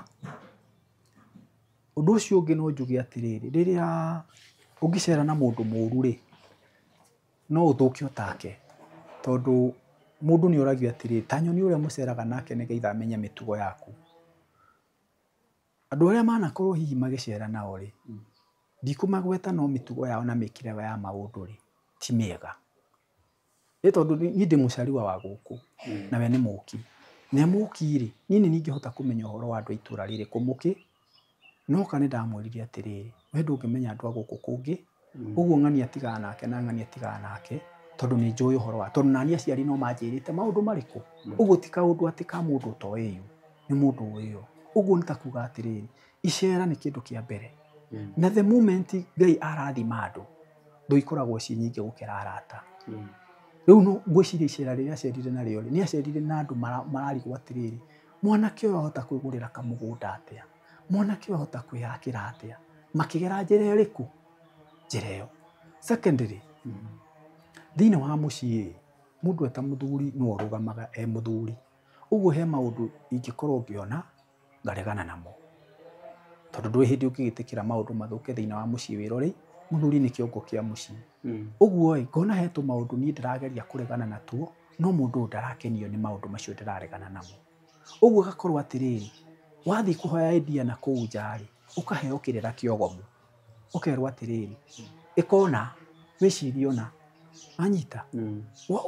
Ũndũ ũcio ũngĩ no njuge atĩrĩrĩ, rĩrĩa ũngĩcera na mũndũ mũũru rĩ, no ũthũke take. Tondũ mũndũ nĩ oragio atĩrĩrĩ, ta nyoni ũrĩa mũceraga nake nĩgetha amenye mĩtugo yaku. Andũ arĩa manakorwo hihi magĩcera nao rĩ, ndikũmagweta no mĩtugo yao na mĩkĩre ya maũndũ rĩ, ti mĩega. Nĩ tondũ niĩ ndĩ mũcariwa wa gũkũ, na we nĩ mũki. Na mũki rĩ, niĩ nĩ ningĩhota kũmenya ũhoro wa andũ a itũũra rĩrĩ kũmũkĩ, no ka nĩ ndamwĩrire atĩrĩrĩ, we ndũngĩmenya andũ a gũkũ kũngĩ, ũguo ng'ania tigana nake na ng'ania tigana nake, tondũ nĩ njũĩ ũhoro wa, tondũ nani aciari no manjĩrĩte maũndũ marĩkũ. Ũguo ti kaũndũ atĩ ka mũndũ ũtoĩyo, nĩ mũndũ ũĩyo. Ũguo nĩ ta kuga atĩrĩrĩ, icera nĩ kĩndũ kĩa mbere. Na the moment Ngai arathima andũ, thũ ikoragwo ciĩ nyingĩ gũkĩra arata. Rĩu no ngwĩciria icera rĩrĩa acerire narĩo rĩ, nĩ acerire na andũ mararigwo atĩrĩrĩ, mwanake ũyũ ahota kwĩgũrĩra kamũgũnda atĩa? Mwanake ũyũ ahota kwĩyakĩra atĩa? Makĩgera njĩra ĩrĩkũ? Njĩra ĩyo. Secondly, thĩinĩ wa mũciĩ, mũndũ eta mũthuri no arũgamaga e mũthuri. Ũguo he maũndũ ingĩkorwo ngĩona ngaregana namo. Tondũ ndũrĩ hĩndĩ ũngĩgĩtĩkĩra maũndũ mathũke thĩinĩ wa mũciĩ wĩrore, mũthuri nĩ kĩongo kĩa mũciĩ. Ũguo ĩ, ngona he tũmaũndũ niĩ ndĩrageria kũregana natuo, no mũndũ ũyũ ndarakenio nĩ maũndũ macio ndĩraregana namo. Ũguo gakorwo atĩrĩrĩ, wathiĩ kũhoya idea na kũu nja rĩ, ũkaheo kĩrĩra kĩogomu. Ũkerwo atĩrĩrĩ, ĩka ũna, wĩcirie ũna. Wanyita?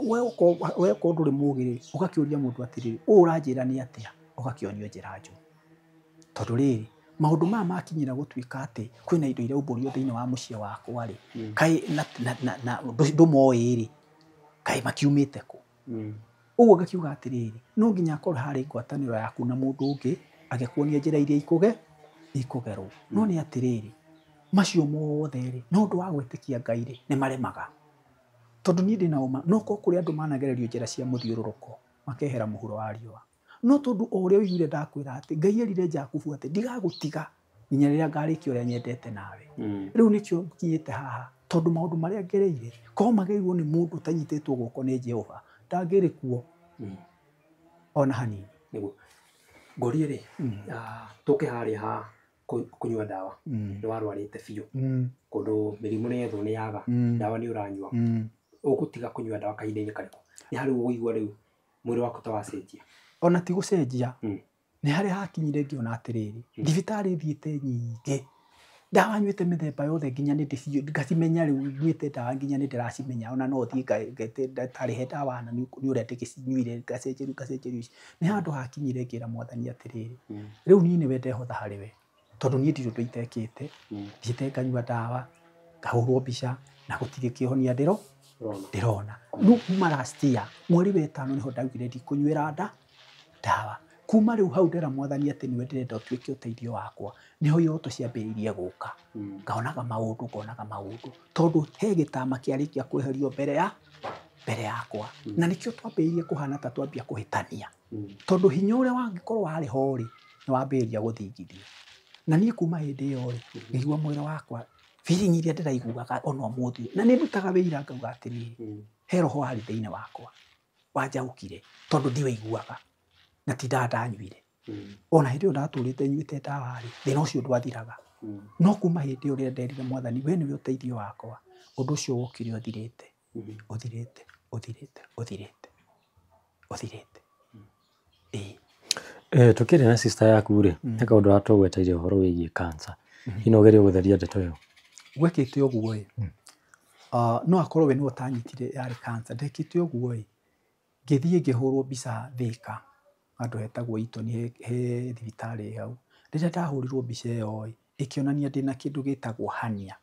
We okorwo ndũrĩ mũũgĩ rĩ, ũgakĩũria mũndũ atĩrĩrĩ, ũũ ũranjĩra nĩ atĩa? Ũgakĩonio njĩra njũru. Tondũ rĩrĩ, maũndũ maya makinyĩra gũtuĩka atĩ kwĩna indo iraumbũrio thĩinĩ wa mũciĩ wakwa rĩ, kaĩ na ndũmoĩ rĩ, Kaĩ makiumĩte kũ? Ũguo ngakiuga atĩrĩrĩ, no nginya akorwo harĩ ngwatanĩro yaku na mũndũ ũngĩ agĩkuonia njĩra iria ikũgerwo. No nĩ atĩrĩrĩ, macio mothe rĩ, no ũndũ wa gwĩtĩkia Ngai rĩ, nĩ maremaga. Tondũ niĩ ndĩna ũma, no korwo kũrĩ andũ managererio njĩra cia mũthiũrũrũko, makehera mũhuro wa riũa. No tondũ o ũrĩa ũiguire ndakwĩra atĩ Ngai erire Jakubu atĩ ndigagũtiga nginya rĩrĩa ngarĩkia ũrĩa nyendete nawe. Rĩu nĩkĩo nginyĩte haha, tondũ maũndũ marĩa ngereire, korwo magereirwo nĩ mũndũ ũtanyitĩtwo guoko nĩ Jehova, ndangĩrĩ kuo ona hanini. Nĩguo. Ngũrie rĩ, tũke harĩa ha kũnyua ndawa. Nĩ warwarĩte biũ. Kũndũ mĩrimũ nĩ yethwo nĩ yaga, ndawa nĩ ũranyua. Ũgũtiga kũnyua ndawa kahinda-inĩ karĩkũ? Nĩ harĩ ũkũigua rĩu mwĩrĩ waku ta wacenjia? Ona ti gũcenjia. Nĩ harĩa hakinyire ngĩona atĩrĩrĩ, thibitarĩ thiĩte nyingĩ, ndawa nyuĩte mĩthemba yothe nginya nĩ ndĩciũĩ, ngacimenya rĩu nyuĩte ndawa nginya nĩ ndĩracimenya, ona no thiĩ ngete ndagĩtarĩ he ndawa na nĩ ũrĩa ndĩgĩcinyuire ngacenjerio ngacenjerio ici. Nĩ handũ hakinyire ngĩra mwathani atĩrĩrĩ, rĩu niĩ nĩwe ndehotha harĩ we, tondũ niĩ ndirĩ ũndũ itekĩte, thiĩte nganyua ndawa, ngahũrwo mbica na gũtirĩ kĩhonia ndĩrona. Rĩu kuma last year, mweri wa ĩtano nĩho ndaugire ndikũnyuĩra ndawa. Kuma rĩu hau ndera mwathani atĩ nĩwe ndĩrenda ũtuĩke ũteithio wakwa, nĩho iroto ciambĩrĩirie gũka. Ngaonaga maũndũ, ngonaga maũndũ, tondũ he gĩtama kĩarĩkia kweherio mbere yakwa. Na nĩkĩo twambĩrĩirie kũhana ta twambia kũhĩtania. Tondũ hinya ũrĩa wangĩkorwo warĩ ho rĩ, nĩ wambĩrĩria gũthingithio. Na niĩ kuma hĩndĩ ĩyo rĩ, ngĩigua mwĩrĩ wakwa, feeling iria ndĩraiguaga ona ũmũthĩ, na nĩ ndutaga wĩira ngauga atĩrĩrĩ, he roho warĩ thĩinĩ wakwa, wanjaũkire, tondũ ndiwaiguaga. Na ti ndawa ndanyuire. Ona hĩndĩ ĩyo ndatũrĩte nyuĩte ndawa rĩ, thĩna ũcio ndwathiraga. No kuma hĩndĩ ĩyo rĩrĩa nderire mwathani, we nĩwe ũteithio wakwa, ũndũ ũcio wokire ũthirĩte. Ũthirĩte, ũthirĩte, ũthirĩte. Ũthirĩte. Ĩĩ. Tũkĩrĩ na sister yaku rĩ, he kaũndũ ũratũgweteire ũhoro wĩgiĩ cancer. Hihi no ũgerie gũtheria ndeto ĩyo? Gwekĩte ũguo ĩ, no akorwo we nĩwe ũtanyitire yarĩ cancer. Ndekĩte ũguo ĩ, ngĩthiĩ ngĩhũrwo mbica Thĩka, handũ hetagwo Eton he thibitarĩ hau. Rĩrĩa ndahũrirwo mbica ĩyo ĩ, ĩkĩonania ndĩna kĩndũ gĩtagwo hernia.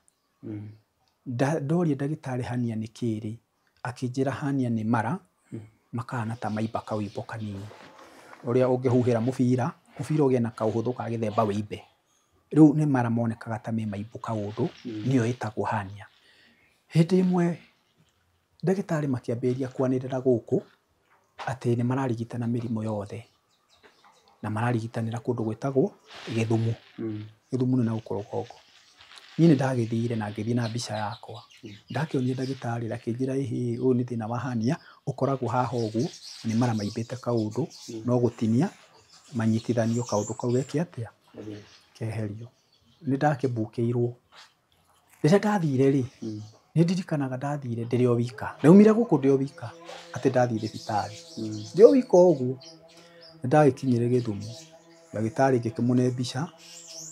Ndoria ndagĩtarĩ hernia nĩ kĩĩ rĩ, akĩnjĩra hernia nĩ mara, makahana ta maimba kaũimbo kanini. Ũrĩa ũngĩhuhĩra mũbira, mũbira ũgĩe na kaũhũthũ ka gĩthemba wĩimbe. Rĩu nĩ mara monekaga ta me maimbu kaũndũ, nĩyo ĩtagwo hernia. Hĩndĩ ĩmwe ndagĩtarĩ makĩambĩrĩria kwanĩrĩra gũkũ, atĩ nĩ mararigitana mĩrimũ yothe, na mararigitanĩra kũndũ gwĩtagwo Gĩthumo. Gĩthumo nĩ na gũkũ rũgongo. Niĩ nĩ ndagĩthire na ngĩthiĩ na mbica yakwa. Ndakĩonia ndagĩtarĩ akĩnjĩra ĩhĩ, ũyũ nĩ thĩna wa hernia, ũkoragwo haha ũguo, nĩ mara maimbĩte kaũndũ, no gũtinia, manyitithanio kaũndũ kau geke atĩa? Keherio. Nĩ ndakĩmbukĩirwo. Rĩrĩa ndathire rĩ, nĩ ndirikanaga ndathire ndĩrĩ o wika. Ndaumire gũkũ ndĩ o wika, atĩ ndathiĩ thibitarĩ. Ndĩ o wika o ũguo. Nĩ ndagĩkinyire Gĩthumo, ndagĩtarĩ ngĩkĩmũne mbica,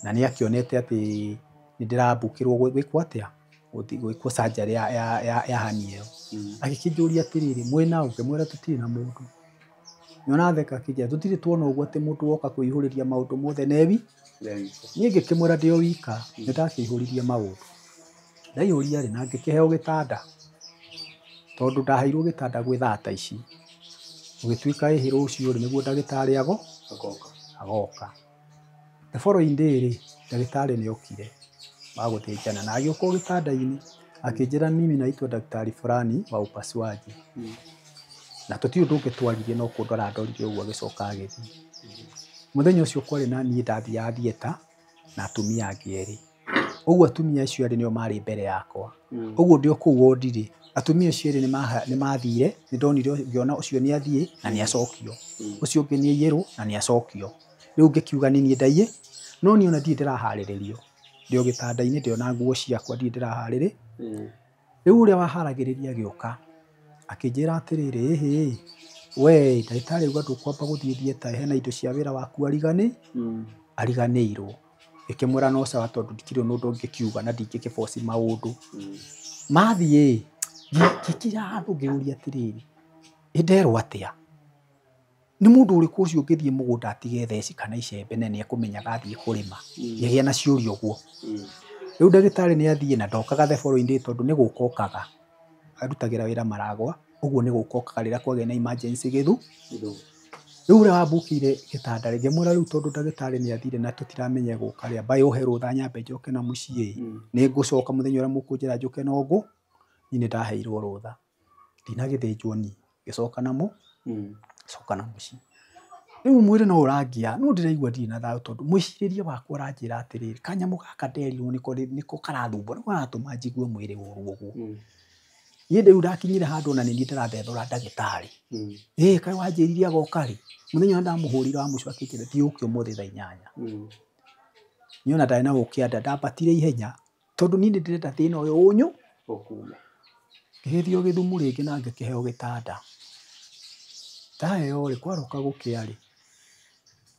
na nĩ akĩonete atĩ nĩ ndĩrambukĩrwo gwĩkwo atĩa? Gwĩkwo surgery ya hernia ĩyo. Agĩkĩnjũria atĩrĩrĩ, mwĩna ũ? Ngĩmwĩra tũtirĩ na mũndũ. Nĩona theka akĩnjĩra tũtirĩ tuona ũguo atĩ mũndũ woka kwĩihũrĩria maũndũ mothe newi. Niĩ ngĩkĩmwĩra ndĩ o wika, nĩ ndakĩihũririe maũndũ. Ndaihũria rĩ, na ngĩkĩheo gĩtanda, tondũ ndaheirwo gĩtanda gwĩ thaa ta ici. Gũgĩtuĩka ĩhĩ rũciũ rĩ, nĩguo ndagĩtarĩ agoka. The following day rĩ, ndagĩtarĩ nĩ okire wa gũthĩnjana na agĩũka o gĩtanda-inĩ, akĩnjĩra mimi naitwa daktari fulani wa upasuaji. Na tũtirĩ ũndũ ũngĩ twaririe no kũndora andorire ũguo agĩcoka agĩthiĩ. Mũthenya ũcio kwarĩ na niĩ ndathiaga theatre na atumia angĩ erĩ. Ũguo atumia acio erĩ nĩo marĩ mbere yakwa. Ũguo ndĩ o kũu wondi rĩ, atumia acio erĩ nĩ mathire, nĩ ndonire ngĩona ũcio nĩ athiĩ na nĩ acokio. Ũcio ũngĩ nĩ aiyĩrwo na nĩ acokio. Rĩu ngĩkiuga nĩ niĩ ndaiĩ, no niĩ ona ndirĩ ndĩraharĩrĩrio. Ndĩ o gĩtanda-inĩ ndĩ o na nguo ciakwa ndirĩ ndĩraharĩrĩrio. Rĩu ũrĩa waharagĩrĩria agĩũka, akĩnjĩra atĩrĩrĩ, ĩhĩ, we ndagĩtarĩ auga ndũkwamba gũthiĩ theatre hena indo cia wĩra waku ariganĩirwo. Ngĩkĩmwĩra no sawa tondũ ndikĩrĩ na ũndũ ũngĩkiuga na ndingĩkĩboci maũndũ. Mathiĩ ngĩkira handũ ngĩũria atĩrĩrĩ, ĩ nderwo atĩa? Nĩ mũndũ ũrĩkũ ũcio ũngĩthiĩ mũgũnda atige theci kana icembe na nĩ ekũmenyaga athiĩ kũrĩma? Ngĩgĩa na ciũria ũguo. Rĩu ndagĩtarĩ nĩ athiĩ na ndokaga the following day tondũ nĩ gũka okaga. Arutagĩra wĩra Maragwa. Ũguo nĩ gũka okaga rĩrĩa kwagĩa na emergency gĩthu. Rĩu ũrĩa wambukĩire gĩtanda rĩ, ngĩmwĩra rĩu tondũ ndagĩtarĩ nĩ athire na tũtiramenya egũka rĩ, amba ũhe rũtha nyambe njoke na mũciĩ. Nĩ ngũcoka mũthenya ũrĩa mũkũnjĩra njũke no ngũ. Niĩ nĩ ndaheirwo rũtha. Ndinagĩthĩnjwo niĩ. Ngĩcoka na coka na mũciĩ. Rĩu mwĩrĩ no ũrangia, no ndĩraigua ndirĩ na thayũ tondũ mwĩcirĩrie wakwa ũranjĩra atĩrĩrĩ, kanyamũ gaka nderirwo nĩko karathumbũra, nĩko karatũma njigue mwĩrĩ ũru ũguo. Niĩ rĩu ndakinyire handũ ona nĩ niĩ ndĩrathethũra ndagĩtarĩ. Ĩ kaĩ wanjĩrire agoka rĩ? Mũthenya ũrĩa ndamũhũrĩire wa mũico akĩnjĩra thiĩ ũke ũmũthĩ thaa 8. Niĩ ona ndarĩ na ũkĩ nda, ndambatire ihenya tondũ niĩ nĩ ndĩrenda thĩna ũyũ ũnyũ. Ngĩgĩthiĩ o Gĩthumo rĩngĩ na ngĩkĩheo gĩtanda. Ndaheo rĩ, kwaroka gũkĩa rĩ,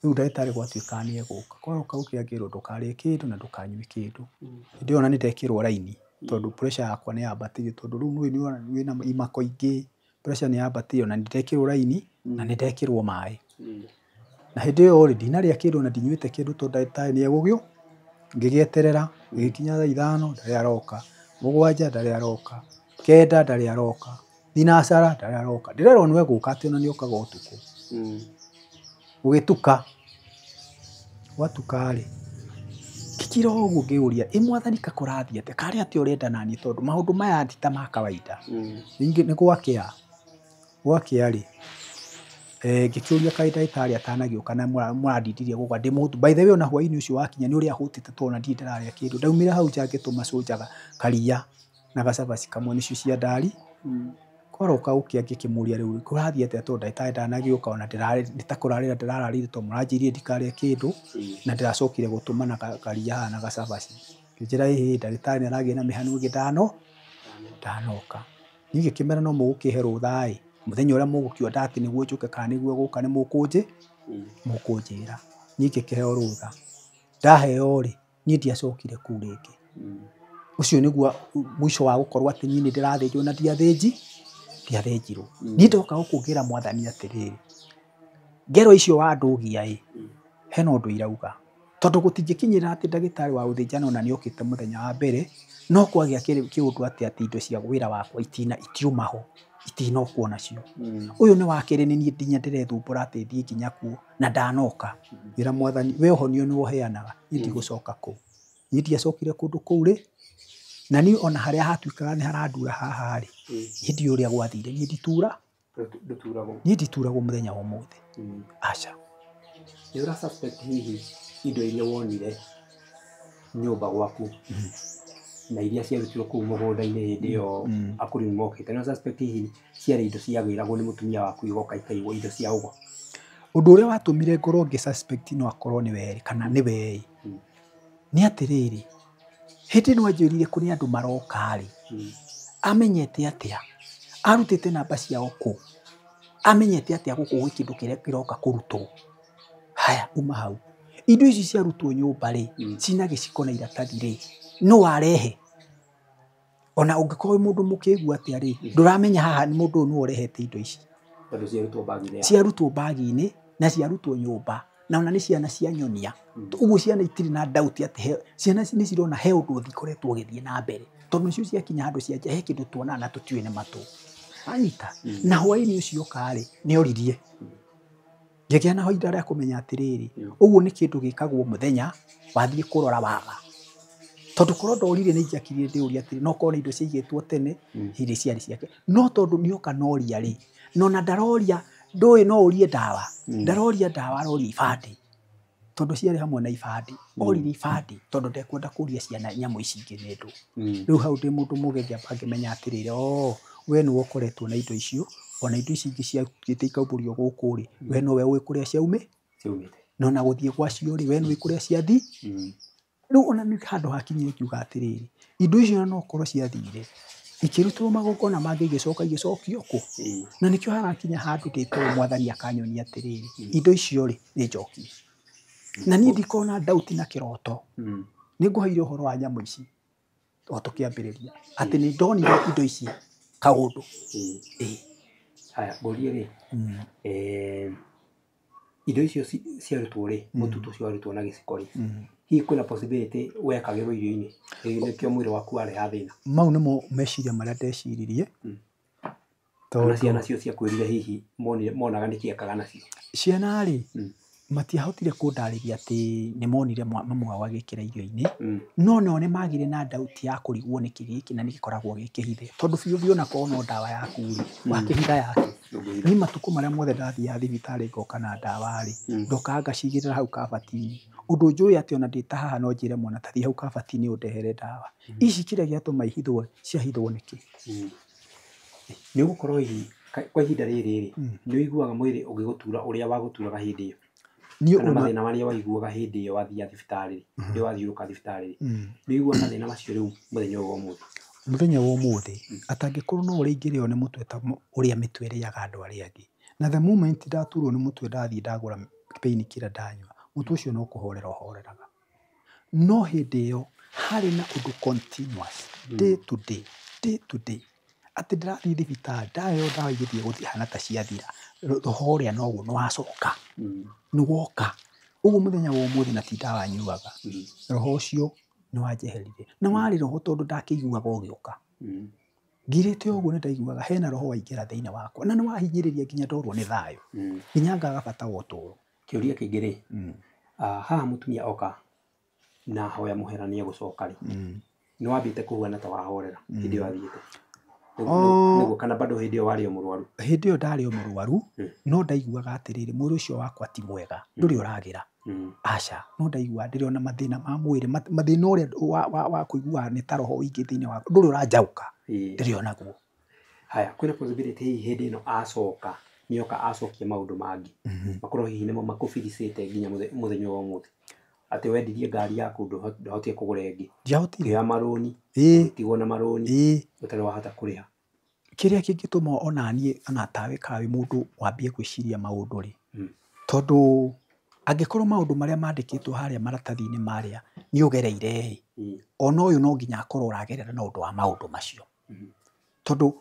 rĩu ndagĩtarĩ gwatuĩkaga nĩ egũka. Kwaroka gũkĩa ngĩrwo ndũkarĩe kĩndũ na ndũkanyue kĩndũ. Hĩndĩ ĩyo ona nĩ ndekĩrwo raini tondũ pressure yakwa nĩ yambatĩire tondũ rĩu nĩũĩ wĩna imako ingĩ, pressure nĩ yambatĩire ona nĩ ndekĩrwo raini na nĩ ndekĩrwo maĩ. Na hĩndĩ ĩyo rĩ, ndinarĩa kĩndũ na ndinyuĩte kĩndũ tondũ ndagĩtarĩ nĩ egũgĩũka. Ngĩgĩeterera, gĩgĩkinya thaa 5 ndarĩ aroka, 7 ndarĩ aroka, 9 ndarĩ aroka, 9 ndarĩ aroka. Ndĩrerwo nĩ egũka atĩ ona nĩ okaga ũtukũ. Gũgĩtuka, gwatuka rĩ, ngĩkira o ũguo ngĩũria, ĩ mwathani ka kũrathiĩ atĩa? Karĩ atĩa ũrenda naniĩ tondũ maũndũ maya ti ta ma kawaida. Ningĩ nĩ gwakĩa, gwakĩa rĩ, ngĩkĩũria kaĩ ndagĩtarĩ atanagĩũka na mũrandindirie gũka ndĩ mũhũtu. By the way ona hwaĩ-inĩ ũcio wakinya nĩ ũrĩa hũtĩte tondũ ona ndirĩ ndĩrarĩa kĩndũ. Ndaumire hau nja ngĩtũma cũnjaga karia na gacabaci kamwe nĩcio cia ndari. Kwaroka gũkĩa ngĩkĩmũria rĩu kũrathiĩ atĩa tondũ ndagĩtarĩ ndanagĩũka ona nĩ ta kũrarĩra ndĩrararĩire tondũ mũranjĩrire ndikarĩe kĩndũ na ndĩracokire gũtũma na karia haha na gacabaci. Ngĩnjĩra ĩhĩ ndagĩtarĩ nĩ aragĩa na mĩhang'o ĩngĩ ndanoka. Niĩ ngĩkĩmera no mũgũkĩhe rũtha ĩ, mũthenya ũrĩa mũgũkĩona atĩ nĩguo njũke kana nĩguo gũka nĩ mũkũnjĩra. Niĩ ngĩkĩheo rũtha. Ndaheo rĩ, niĩ ndiacokire kũu rĩngĩ. Ũcio nĩguo mũico wa gũkorwo atĩ niĩ nĩ ndĩrathĩnjwo na ndiathĩnjirwo. Niĩ ndoka gũkũ ngĩra mwathani atĩrĩrĩ, ngero icio wandũgia ĩ, hena ũndũ irauga. Tondũ gũtingĩkinyĩra atĩ ndagĩtarĩ wa gũthĩnjana ona nĩ okĩte mũthenya wa mbere, no kwagĩa kĩũndũ atĩ atĩ indo cia wĩra wakwa itiuma ho, itinokwo nacio. Ũyũ nĩ wa kerĩ nĩ niĩ nginya ndĩrethumbũra atĩ thiĩ nginya kuo na ndanoka. Ngĩra mwathani, we ũhonio nĩwe ũheanaga, niĩ ndigũcoka kũu. Niĩ ndiacokire kũndũ kũu rĩ, na niĩ ona harĩa hatuĩkaga nĩ harandura haha rĩ, niĩ ndiũĩ ũrĩa gwathire, niĩ nditura. Niĩ ndituragwo mũthenya wa ũmũthĩ. Aca. Nĩ ũra suspect hihi indo iria wonire nyũmba gwaku na iria ciarutirwo kũu mũgũnda-inĩ hĩndĩ ĩyo akũrimi mokĩte, nĩ ũra suspect hihi ciarĩ indo ciagĩragwo nĩ mũtumia waku igoka ikaigwo indo cia ũgo? Ũndũ ũrĩa watũmire ngorwo ngĩ suspect no akorwo nĩ we kana nĩ we nĩ atĩrĩrĩ, hĩndĩ ĩno anjĩrire kũrĩ andũ maroka rĩ, amenyete atĩa? Arutĩte namba ciao kũ? Amenyete atĩa gũkũ gwĩ kĩndũ kĩrĩa kĩroka kũrutwo? Haya, uma hau. Indo ici ciarutwo nyũmba rĩ, cina gĩciko na iratathi rĩ, no warehe. Ona ũngĩkorwo wĩ mũndũ mũkĩgu atĩa rĩ, ndũramenya haha mũndũ ũyũ nĩwe ũrehete indo ici. Tondũ ciarutwo bagi-inĩ. Ciarutwo bagi-inĩ na ciarutwo nyũmba. Na ona nĩ ciana cia nyonia. Ũguo ciana itirĩ na doubt atĩ ciana nĩ cirona he ũndũ ũkoretwo ũgĩthiĩ na mbere. Tondũ nĩcio ciakinya handũ cianjia he kĩndũ tuonaga na tũtiũĩ nĩ matũ. Anyita. Na hwaĩ-inĩ ũcio oka rĩ, nĩ oririe. Ngĩgĩa na ihinda rĩa kũmenya atĩrĩrĩ, ũguo nĩ kĩndũ gĩkagwo mũthenya, wathiĩ kũrora waga. Tondũ korwo ndorire nĩ ingĩakirire ndĩũrie atĩrĩ, no korwo nĩ indo ciaigĩtwo tene, iria ciarĩ ciake. No tondũ nĩoka noria rĩ, na ona ndaroria, ndũĩ no ũrie ndawa. Ndaroria ndawa, aroria ibandĩ. Tondũ ciarĩ hamwe na ibandĩ. Oririe ibandĩ, tondũ ndekwenda kũria ciana nyamũ ici ingĩ nĩ ndũ. Rĩu hau ndĩ mũndũ mũgĩ ngĩamba ngĩmenya atĩrĩrĩ, oh, we nĩwe ũkoretwo na indo icio, ona indo ici ingĩ ciathiĩte ikaumbũrio gũkũ rĩ, we nowe ũĩ kũrĩa ciaumĩte. Na ona gũthiĩ gwacio rĩ, we nĩũĩ kũrĩa ciathi. Rĩu ona nĩ handũ hakinyire ngiuga atĩrĩrĩ, indo icio no korwo ciathire, ikĩrutwo magongona mangĩ igĩcoka igĩcokio kũ? Na nĩkĩo harakinya handũ ndĩtoo mwathani akanyonia atĩrĩrĩ, indo icio rĩ, nĩ njokie. Na niĩ ndikona doubt na kĩroto. Nĩ ngũheire ũhoro wa nyamũ ici o tũkĩambĩrĩria, atĩ nĩ ndonire indo ici kaũndũ. Haya, ngũrie rĩ, indo icio ciarutwo rĩ, mũtutu ũcio warutwo na gĩciko rĩ, hihi kwĩna possibility wekagĩrwo irio-inĩ, nĩkĩo mwĩrĩ waku wareha thĩna? Mau nĩmo meciria marĩa ndeciririe. Kana ciana cio ciakwĩrire hihi monaga nĩkĩ ekaga nacio? Ciana rĩ, matiahotire kũndarĩria atĩ nĩ monire mamu wao agĩkĩra irio-inĩ, no nao nĩ magire na doubt ya kũrigwo nĩkĩ gĩkĩ na nĩ gĩkoragwo gĩ kĩhithe, tondũ biũ biũ onakorwo no ndawa yaku rĩ, wakĩhitha yake. Niĩ matukũ marĩa mothe ndathiaga thibitarĩ ngoka na ndawa rĩ, ndokaga ngacigĩrĩra hau kabati-inĩ. Ũndũ njũĩ atĩ ona ndĩ ta haha no njĩre mwana ta thiĩ hau kabati-inĩ ũndehere ndawa. Ici kĩrĩa gĩatũma ihithwo, ciahithwo nĩkĩ? Nĩ ũgũkorwo hihi kwa ihinda rĩrĩ rĩ, nĩ ũiguaga mwĩrĩ ũgĩgũtura ũrĩa wagũturaga hĩndĩ ĩyo? Kana mathĩna marĩa waiguaga hĩndĩ ĩyo wathiaga thibitarĩ, hĩndĩ ĩyo wathiũrũrũka thibitarĩ, nĩ ũiguaga mathĩna macio rĩu mũthenya ũyũ wa ũmũthĩ? Mũthenya wa ũmũthĩ, atangĩkorwo no ũrĩa ingĩrĩo nĩ mũtwe ta ũrĩa mĩtwe ĩrĩaga andũ arĩa angĩ. Na the moment ndaturwo nĩ mũtwe ndathiĩ ndagũra pain killer ndanyua, mũtwe ũcio no kũhorera ũhoreraga. No hĩndĩ ĩyo harĩ na ũndũ continuous, day to day, day to day. Atĩ ndĩrathiĩ thibitarĩ, ndaheo ndawa igĩthiĩ gũthiĩ hana ta ciathira, roho ũrĩa noguo nĩ wacoka, nĩ woka. Ũguo mũthenya wa ũmũthĩ na ti ndawa nyuaga, roho ũcio nĩ wanjeherire. Na warĩ roho tondũ ndakĩiguaga ũgĩũka. Ngirĩte ũguo nĩ ndaiguaga hena roho waingĩra thĩinĩ wakwa, na nĩ wahinyĩrĩria nginya ndorwo nĩ thayũ, nginya ngaga bata wa ũtũũro. Kĩũria kĩngĩ rĩ, haha mũtumia oka na hoya mũhera nĩ egũcoka rĩ, nĩ wambĩte kũhuana ta wahorera hĩndĩ ĩyo athiĩte? Nĩguo kana bado hĩndĩ ĩyo warĩ o mũrwaru? Hĩndĩ ĩyo ndarĩ o mũrwaru, no ndaiguaga atĩrĩrĩ, mwĩrĩ ũcio wakwa ti mwega, ndũrĩ ũragĩra. Aca, no ndaiguaga ndĩrĩ ona mathĩna ma mwĩrĩ, mathĩna ũrĩa wa kũigua nĩ ta roho ũingĩ thĩinĩ wakwa, ndũrĩ ũranjaũka, ndĩrĩ onaguo. Haya, kwĩna possibility hihi hĩndĩ ĩno acoka, nĩoka acokia maũndũ mangĩ, makorwo hihi nĩmo makũbiricĩte nginya mũthenya wa ũmũthĩ. Atĩ wendirie ngari yaku ndũhotire kũgũra ĩngĩ. Ndiahotire. Ũkĩoya marũni, ũgĩtigwo na marũni, ũtarĩ wahota kũrĩha. Kĩrĩa kĩngĩtũma ona niĩ ona tawe kaĩ mũndũ wambie gwĩciria maũndũ rĩ, tondũ angĩkorwo maũndũ marĩa mandĩkĩtwo harĩa maratathi-inĩ marĩa nĩ ũgereire ĩ, ona ũyũ no nginya akorwo ũragerera na ũndũ wa maũndũ macio. Tondũ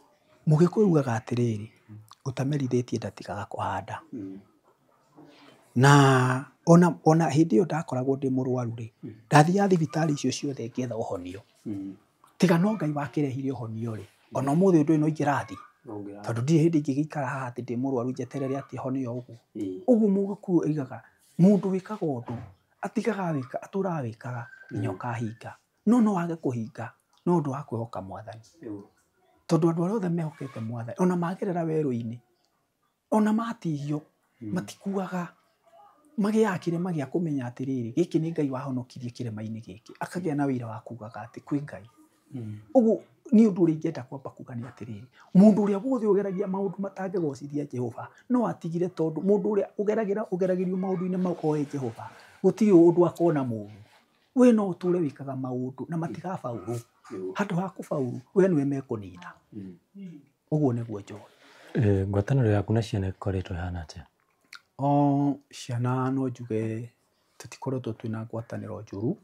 Mũgĩkũyũ ugaga atĩrĩrĩ, ũtamerithĩtie ndatigaga kũhanda. Na ona hĩndĩ ĩyo ndakoragwo ndĩ mũrwaru rĩ, ndathiaga thibitarĩ icio ciothe ngĩetha ũhonio. Tiga no Ngai wakĩrehire ũhonio rĩ, ona ũmũthĩ ũndũ ũyũ no ingĩrathiĩ. Tondũ ndirĩ hĩndĩ ingĩgĩikara haha atĩ ndĩ mũrwaru njeterere atĩ honio ũguo. Ũguo Mũgĩkũyũ oigaga, mũndũ wĩkaga ũndũ, atigaga wĩka, atũraga wĩkaga nginya ũkahinga. No no wage kũhinga, no ũndũ wa kwĩhoka Mwathani. Tondũ andũ arĩa othe mehokete Mwathani, ona magerera werũ-inĩ, ona matihio, matikuaga, magĩaga kĩrema gĩa kũmenya atĩrĩrĩ, gĩkĩ nĩ Ngai wahonokirie kĩrema-inĩ gĩkĩ. Akagĩa na wĩra wa kugaga atĩ kwĩ Ngai. Ũguo nĩ ũndũ ũrĩa ingĩenda kwamba kuga nĩ atĩrĩrĩ, mũndũ ũrĩa wothe ũgeragia maũndũ matangĩgocithia Jehova, no atigire tondũ mũndũ ũrĩa ũgeragĩrio maũndũ-inĩ mau oe Jehova, gũtirĩ ũndũ akona mũru. We no ũtũre wĩkaga maũndũ na matigabaũrũ. Handũ ha kũbaũrũ, we nĩwe mekũnina. Ũguo nĩguo njũĩ. Ngwatanĩro yaku na ciana ĩkoretwo ĩhana atĩa? Ciana no njuge tũtikoretwo twĩna ngwatanĩro njũru,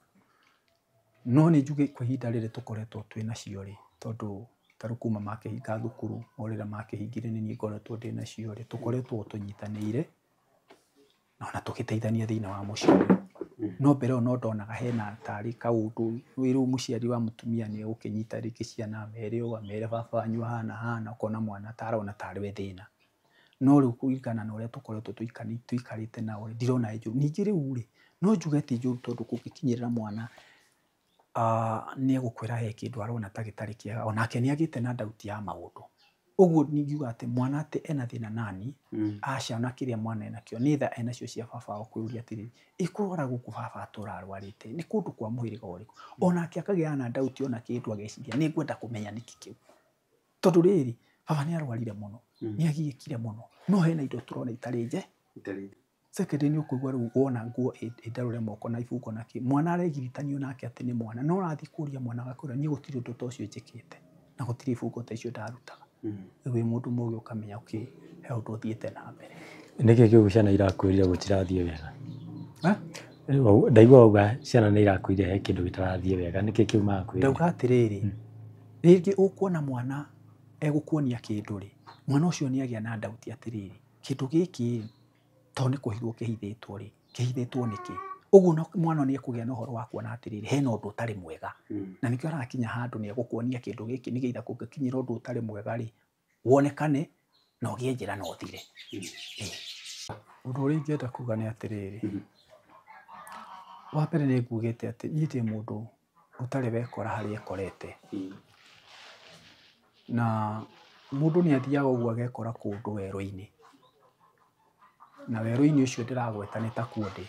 no nĩ njuge kwa ihinda rĩrĩ tũkoretwo twĩnacio rĩ, tondũ ta rĩu kuma makĩhinga thukuru, o rĩrĩa makĩhingire nĩ niĩ ngoretwo ndĩnacio rĩ, tũkoretwo tũnyitanĩire na ona tũgĩteithania thĩinĩ wa mũciĩ. No mbere ĩyo no ndonaga hena tarĩ kaũndũ, rĩu mũciari wa mũtumia nĩ egũkĩnyita rĩngĩ ciana amere ũũ, amere baba wanyu ahana hana, ũkona mwana ta arona tarĩ we thĩna. No rĩu kũringana na ũrĩa tũkoretwo tũikarĩte nao rĩ, ndirona ĩ njũru. Ningĩ rĩu rĩ, no njuge ti njũru tondũ kũngĩkinyĩrĩra mwana nĩ egũkwĩra he kĩndũ arona ta gĩtarĩ kĩega, onake nĩ agĩte na doubt ya maũndũ. Ũguo ningiuga atĩ mwana atĩ ena thĩna nani, aca ona kĩrĩa mwana enakĩo, nĩ tha enacio cia baba wao kwĩyũria atĩrĩrĩ, ĩ kũrwara gũkũ baba atũra arwarĩte, nĩ kũndũ kwa mũhĩrĩga ũrĩkũ? Onake akagĩa na doubt ona kĩndũ ageciria, nĩ ngwenda kũmenya nĩkĩ kĩu. Tondũ rĩrĩ, baba nĩ arwarire mũno, nĩ agiĩkire mũno, no hena indo tũrona itarĩ nje. Secondly nĩ ũkũigua rĩu wona nguo ĩndarũre moko na ibungo na kĩ, mwana aregiritanio nake atĩ nĩ mwana, no ũrathiĩ kũria mwana agakwĩra niĩ gũtirĩ ũndũ ta ũcio njĩkĩte, na gũtirĩ ibungo ta icio ndarutaga. Rĩu wĩ mũndũ mũũgĩ ũkamenya okay, he ũndũ ũthiĩte na mbere. Nĩkĩ kĩu ciana irakwĩrire gũtirathiĩ wega? Ndaigua wauga ciana nĩ irakwĩrire he kĩndũ gĩtarathiĩ wega, nĩkĩ kĩu marakwĩrire? Ndauga atĩrĩrĩ, rĩngĩ ũkuona mwana egũkuonia kĩndũ rĩ, mwana ũcio nĩ agĩa na doubt atĩrĩrĩ, kĩndũ gĩkĩ rĩ, tondũ nĩ kũhithwo kĩhithĩtwo rĩ, kĩhithĩtwo nĩkĩ? Ũguo mwana nĩ ekũgĩa na ũhoro wa kuona atĩrĩrĩ, hena ũndũ ũtarĩ mwega. Na nĩkĩo arakinya handũ nĩ egũkuonia kĩndũ gĩkĩ nĩgetha kũngĩkinyĩra ũndũ ũtarĩ mwega rĩ, Wonekane na ũgĩe njĩra na ũthire. Ũndũ ũrĩa ingĩenda kuga nĩ atĩrĩrĩ, wa mbere nĩ ngugĩte atĩ niĩ ndĩ mũndũ ũtarĩ wekora harĩa ekorete. Na mũndũ nĩ athiaga ũguo agekora kũndũ werũ-inĩ. Na werũ-inĩ ũcio ndĩragweta nĩ ta kuo ndĩ.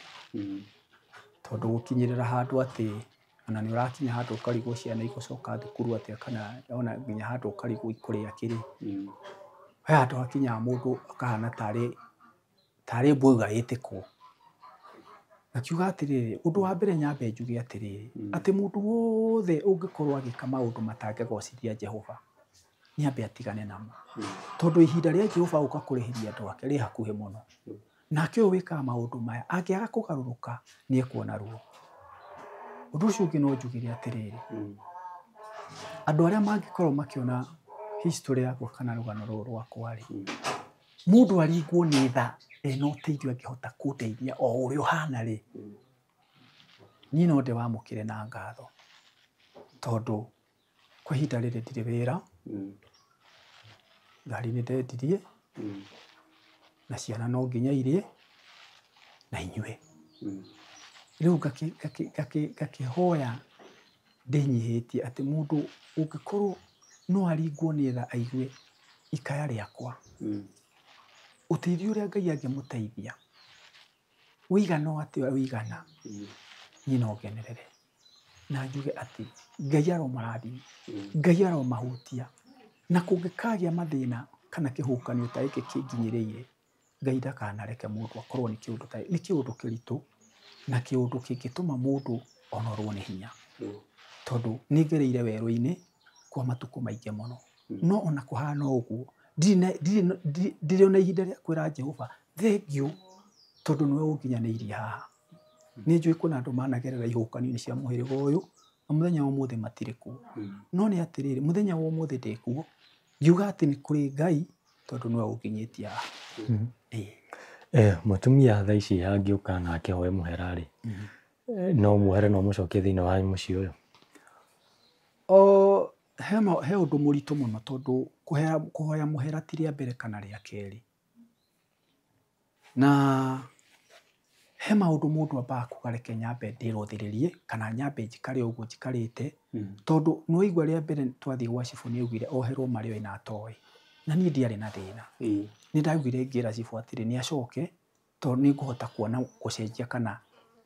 Tondũ gũkinyĩrĩra handũ atĩ ona nĩ ũrakinya handũ ũkarigwo ciana igũcoka thukuru atĩa kana ona nginya handũ ũkarigwo ikũrĩa kĩrĩ. He handũ hakinyaga mũndũ akahana tarĩ mbũga ĩtĩkwo. Ngakiuga atĩrĩrĩ, ũndũ wa mbere nyambe njuge atĩrĩrĩ, atĩ mũndũ wothe ũngĩkorwo agĩka maũndũ matangĩgocithia Jehova, nĩ ambe atigane namo. Tondũ ihinda rĩa Jehova gũka kũrĩhĩria andũ ake rĩ hakuhĩ mũno. Nake ũyũ wĩkaga maũndũ maya, angĩaga kũgarũrũka, nĩ ekuona ruo. Ũndũ ũcio ũngĩ no njugire atĩrĩrĩ, andũ arĩa mangĩkorwo makĩona history yakwa kana rũgano rũrũ rwakwa rĩ, mũndũ aringwo nĩ tha ena ũteithio angĩhota kũndeithia o ũrĩa ũhana rĩ, niĩ no ndĩwamũkĩre na ngatho. Tondũ kwa ihinda rĩrĩ ndirĩ wĩra, ngari nĩ ndendirie, na ciana no nginya irĩe, na inyue. Rĩu ngakĩhoya ndĩnyihĩtie atĩ mũndũ ũngĩkorwo no aringwo nĩ tha aigue ikaya rĩakwa, ũteithio ũrĩa Ngai angĩmũteithia ũigana o atĩa ũigana, niĩ no ngenerere na njuge atĩ Ngai aromarathima, Ngai aromahutia, na kũngĩkagĩa mathĩna kana kĩhuhũkanio ta gĩkĩ kĩnginyĩrĩire, Ngai ndakanareke mũndũ akorwo nĩ kĩũndũ ta nĩ kĩũndũ kĩritũ na kĩũndũ kĩngĩtũma mũndũ onorwo nĩ hinya. Tondũ nĩ ngereire werũ-inĩ kwa matukũ maingĩ mũno. No ona kũhana ũguo, ndirĩ ona ihinda rĩa kwĩra Jehova thengiũ tondũ nĩwe ũnginyanĩirie haha. Nĩ njũĩ kwĩna andũ managerera ihuhũkanio-inĩ cia mũhĩrĩga ũyũ na mũthenya wa ũmũthĩ matirĩ kuo. No nĩ atĩrĩrĩ, mũthenya wa ũmũthĩ ndĩ kuo, ngiuga atĩ nĩ kũrĩ Ngai tondũ nĩwe ũnginyĩtie haha. Mũtumia thaa ici angĩũka na akĩhoe mũhera rĩ, no muohere no mũcokie thĩinĩ wa mũciĩ ũyũ? He ũndũ mũritũ mũno tondũ kũhoya mũhera ti rĩa mbere kana rĩa kerĩ. Na he maũndũ mũndũ ambaga kuga reke nyambe ndĩrũthĩrĩrie kana nyambe njikare ũguo njikarĩte, tondũ nĩ waigua rĩa mbere twathiĩ gwa cibũ nĩ augire oherwo marĩa oĩ na atoĩ. Na niĩ ndiarĩ na thĩna. Nĩ ndaugire ngĩra cibũ atĩrĩ nĩ acoke tondũ nĩ ngũhota kuona gũcenjia kana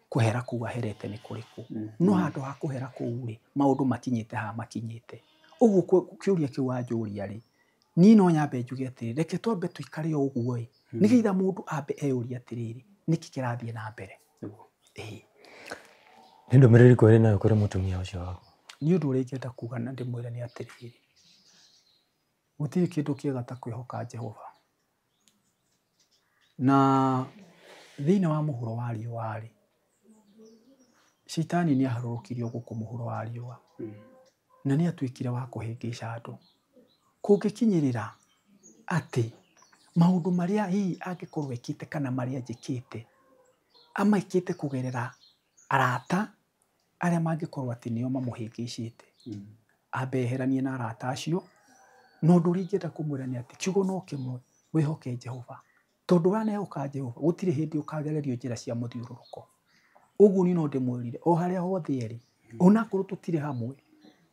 kũhera kũu aherete nĩ kũrĩkũ. No handũ ha kũhera kũu rĩ, maũndũ makinyĩte haha makinyĩte. Ũguo kĩũria kĩu wanjũria rĩ, niĩ no nyambe njuge atĩrĩ, reke twambe tũikare o ũguo ĩ, nĩgetha mũndũ ambe eyũrie atĩrĩrĩ, nĩkĩ kĩrathiĩ na mbere. Nĩ ndũmĩrĩri ĩrĩkũ ĩrĩ nayo kũrĩ mũtumia ũcio waku? Niĩ ũndũ ũrĩa ingĩenda kuga na ndĩmwĩre nĩ atĩrĩrĩ, gũtirĩ kĩndũ kĩega ta kwĩhoka Jehova. Na thĩinĩ wa mũhuro wa riũa rĩ, Caitani nĩ aharũrũkirio gũkũ mũhuro wa riũa na nĩ atuĩkire wa kũhĩngĩca andũ. Kũngĩkinyĩrĩra atĩ maũndũ marĩa hihi angĩkorwo ekĩte kana marĩa njĩkĩte, amekĩte kũgerera arata arĩa mangĩkorwo atĩ nĩo mamũhĩngĩcĩte, ambe eheranie na arata acio. Na ũndũ ũrĩa ingĩenda kũmwĩra nĩ atĩ kiugo no kĩmwe, wĩhoke Jehova. Tondũ wanehoka Jehova, gũtirĩ hĩndĩ ũkagererio njĩra cia mũthiũrũrũko. Ũguo niĩ no ndĩmwĩrire o harĩa hothe arĩ, onakorwo tũtirĩ hamwe,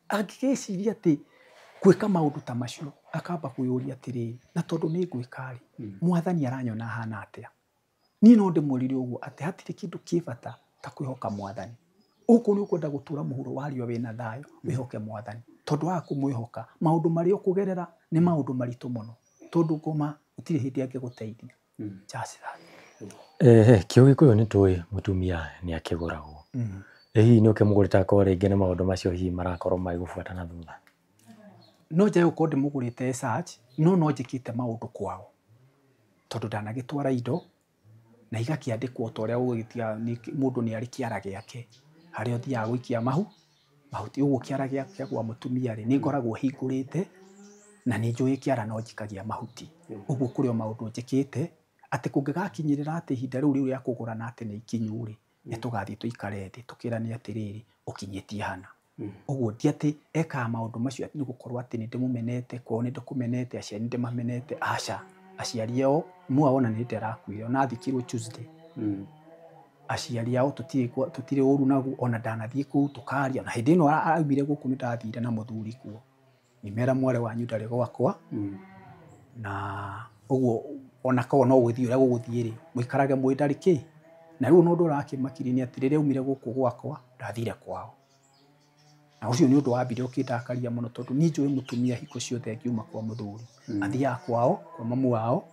angĩgĩciria atĩ gwĩka maũndũ ta macio, akamba kwĩyũria atĩrĩrĩ, na tondũ nĩ ngwĩka rĩ, mwathani aranyona hana atĩa? Niĩ no ndĩmwĩrire ũguo atĩ hatirĩ kĩndũ kĩ bata ta kwĩhoka mwathani. Ũkorwo nĩ ũkwenda gũtũra mũhuro wa riũa wĩna thayũ, wĩhoke mwathani. Tondũ waga kũmwĩhoka, maũndũ marĩa ũkũgerera nĩ maũndũ maritũ mũno. Tondũ ngoma gũtirĩ hĩndĩ angĩgũteithia. Just that. Kĩo Gĩkũyũ nĩ tũĩ mũtumia nĩ akĩgũragwo. Hihi nĩ ũkĩmũgũrĩte akorwo rĩngĩ nĩ maũndũ macio hihi marakorwo magĩgũbuata na thutha? No njage gũkorwo ndĩmũgũrĩte search, no no njĩkĩte maũndũ kwao. Tondũ ndanagĩtwara indo na igakĩandĩkwo ta ũrĩa ũgũgĩtiga mũndũ nĩ arĩ kĩara gĩake harĩa ũthiaga gũikia mahuti. Ũguo kĩara gĩa gwa mũtumia rĩ, nĩ ngoragwo hingũrĩte na nĩ njũĩ kĩara no njikagia mahuti. Ũguo kũrĩ o maũndũ njĩkĩte atĩ kũngĩgakinyĩrĩra atĩ ihinda rĩu rĩa kũgũrana atĩ nĩ ikinyu rĩ, nĩ tũgathiĩ tũikare thĩ tũkĩrane atĩrĩrĩ, ũkinyĩtie hana. Ũguo ti atĩ ekaga maũndũ macio nĩ gũkorwo atĩ nĩ ndĩmũmenete, kwao nĩ ndĩkũmenete, aciari nĩ ndĩmamenete, aca. Aciari ao mwe ona nĩ hĩndĩ arakuire, ona athikirwo Tuesday. Aciari ao tũtirĩ ũru naguo, ona ndanathiĩ kũu tũkaria, na hĩndĩ ĩno aumire gũkũ nĩ ndathire na mũthuri kuo. Ngĩmera mwarĩ wanyu ndarĩ gwakwa, na ũguo ona korwo no gũthiĩ ũrĩa gũgũthiĩ rĩ, mũikarage mwĩ ndarĩ kĩ. Na rĩu ona ũndũ ũrakĩmakirie nĩ atĩ rĩrĩa aumire gũkũ gwakwa, ndathire kwao. Na ũcio nĩ ũndũ wambire ũkĩndakaria mũno tondũ niĩ njũĩ mũtumia hingo ciothe angiuma kwa mũthuri. Athiaga kwao, kwa mamu wao,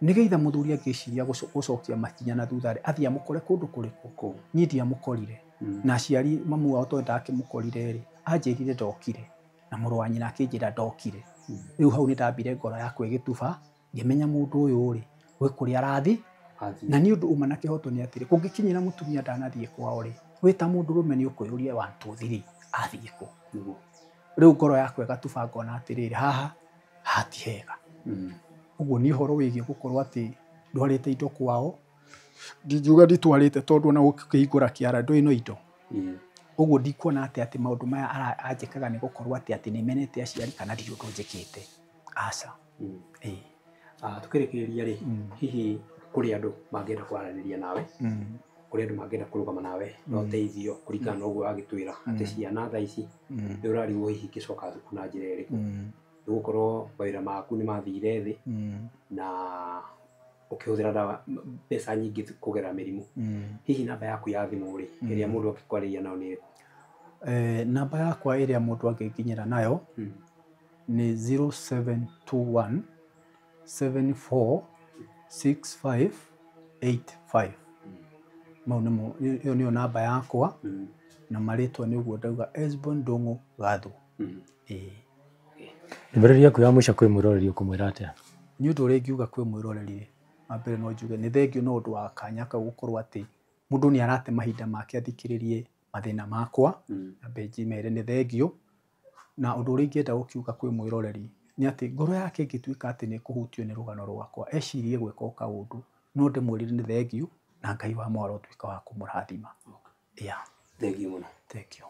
nĩgetha mũthuri angĩciria gũcokia makinya na thutha rĩ, athiĩ amũkore kũndũ kũrĩkũ. Niĩ ndiamũkorire. Na aciari mamu wao tondũ ndakĩmũkorire rĩ, anjĩrire ndokire. Na mũrũ wa nyina akĩnjĩra ndokire. Rĩu hau nĩ ndambire ngoro yakwa ĩgĩtuba, ngĩmenya mũndũ ũyũ rĩ, gwĩ kũrĩa arathiĩ. Na nĩ ũndũ uma na kĩhoto nĩ atĩrĩ, kũngĩkinyĩra mũtumia ndanathiĩ kwao rĩ, wĩ ta mũndũrũme nĩ ũkwĩyũria 1 2 3 athiĩ kũ. Rĩu ngoro yakwa ĩgatuba ngona atĩrĩrĩ, haha haha ti hega. Ũguo nĩ ũhoro wĩgiĩ gũkorwo atĩ ndwarĩte indo kwao, ndingiuga nditwarĩte tondũ ona ũkĩhingũra kĩara ndũrĩ na indo. Ũguo ndikuona atĩ maũndũ maya anjĩkaga nĩ gũkorwo atĩ nĩ menete aciari kana ndirĩ ũndũ njĩkĩte. Aca. Tũkĩrĩkĩrĩria rĩ, hihi kũrĩ andũ mangĩenda kwaranĩria nawe, kũrĩ andũ mangĩenda kũrũgama nawe na ũteithio kũringana na ũguo wagĩtwĩra atĩ ciana thaa ici nĩ ũrarigwo hihi ingĩcoka thukuru na njĩra ĩrĩkũ, nĩ gũkorwo mawĩra maku nĩ mathire thĩ na ũkĩhũthĩra ndawa mbeca nyingĩ kũgerera mĩrimũ. Hihi namba yaku ya thimũ rĩ, ĩrĩa mũndũ angĩkwarĩria nayo nĩ ĩrĩkũ? Namba yakwa ĩrĩa mũndũ angĩnginyĩra nayo nĩ 0721 74 65 85. Mau nĩmo, ĩyo nĩyo namba yakwa, na marĩtwa nĩ ũguo ndauga, Esbon Ndung'u Gathu. Ndũmĩrĩri yaku ya mũico kwĩ mwĩroreri ũkũmwĩra atĩa? Nĩ ũndũ ũrĩa ingiuga kwĩ mwĩroreri, wa mbere no njuge nĩ thengio na ũndũ wa kanya kau gũkorwo atĩ mũndũ nĩ arate mahinda make athikĩrĩrie mathĩna makwa, nyambe njimere nĩ thengio. Na ũndũ ũrĩa ingĩenda gũkiuga kwĩ mwĩroreri nĩ atĩ ngoro yake ĩngĩtuĩka atĩ nĩ ĩkũhutio nĩ rũgano rwakwa, ecirie gwĩka o kaũndũ, no ndĩmwĩrire nĩ thengio na Ngai wa mwaro ũtuĩka wa kũmũrathima. Yeah. Thengio mũno. Thengio.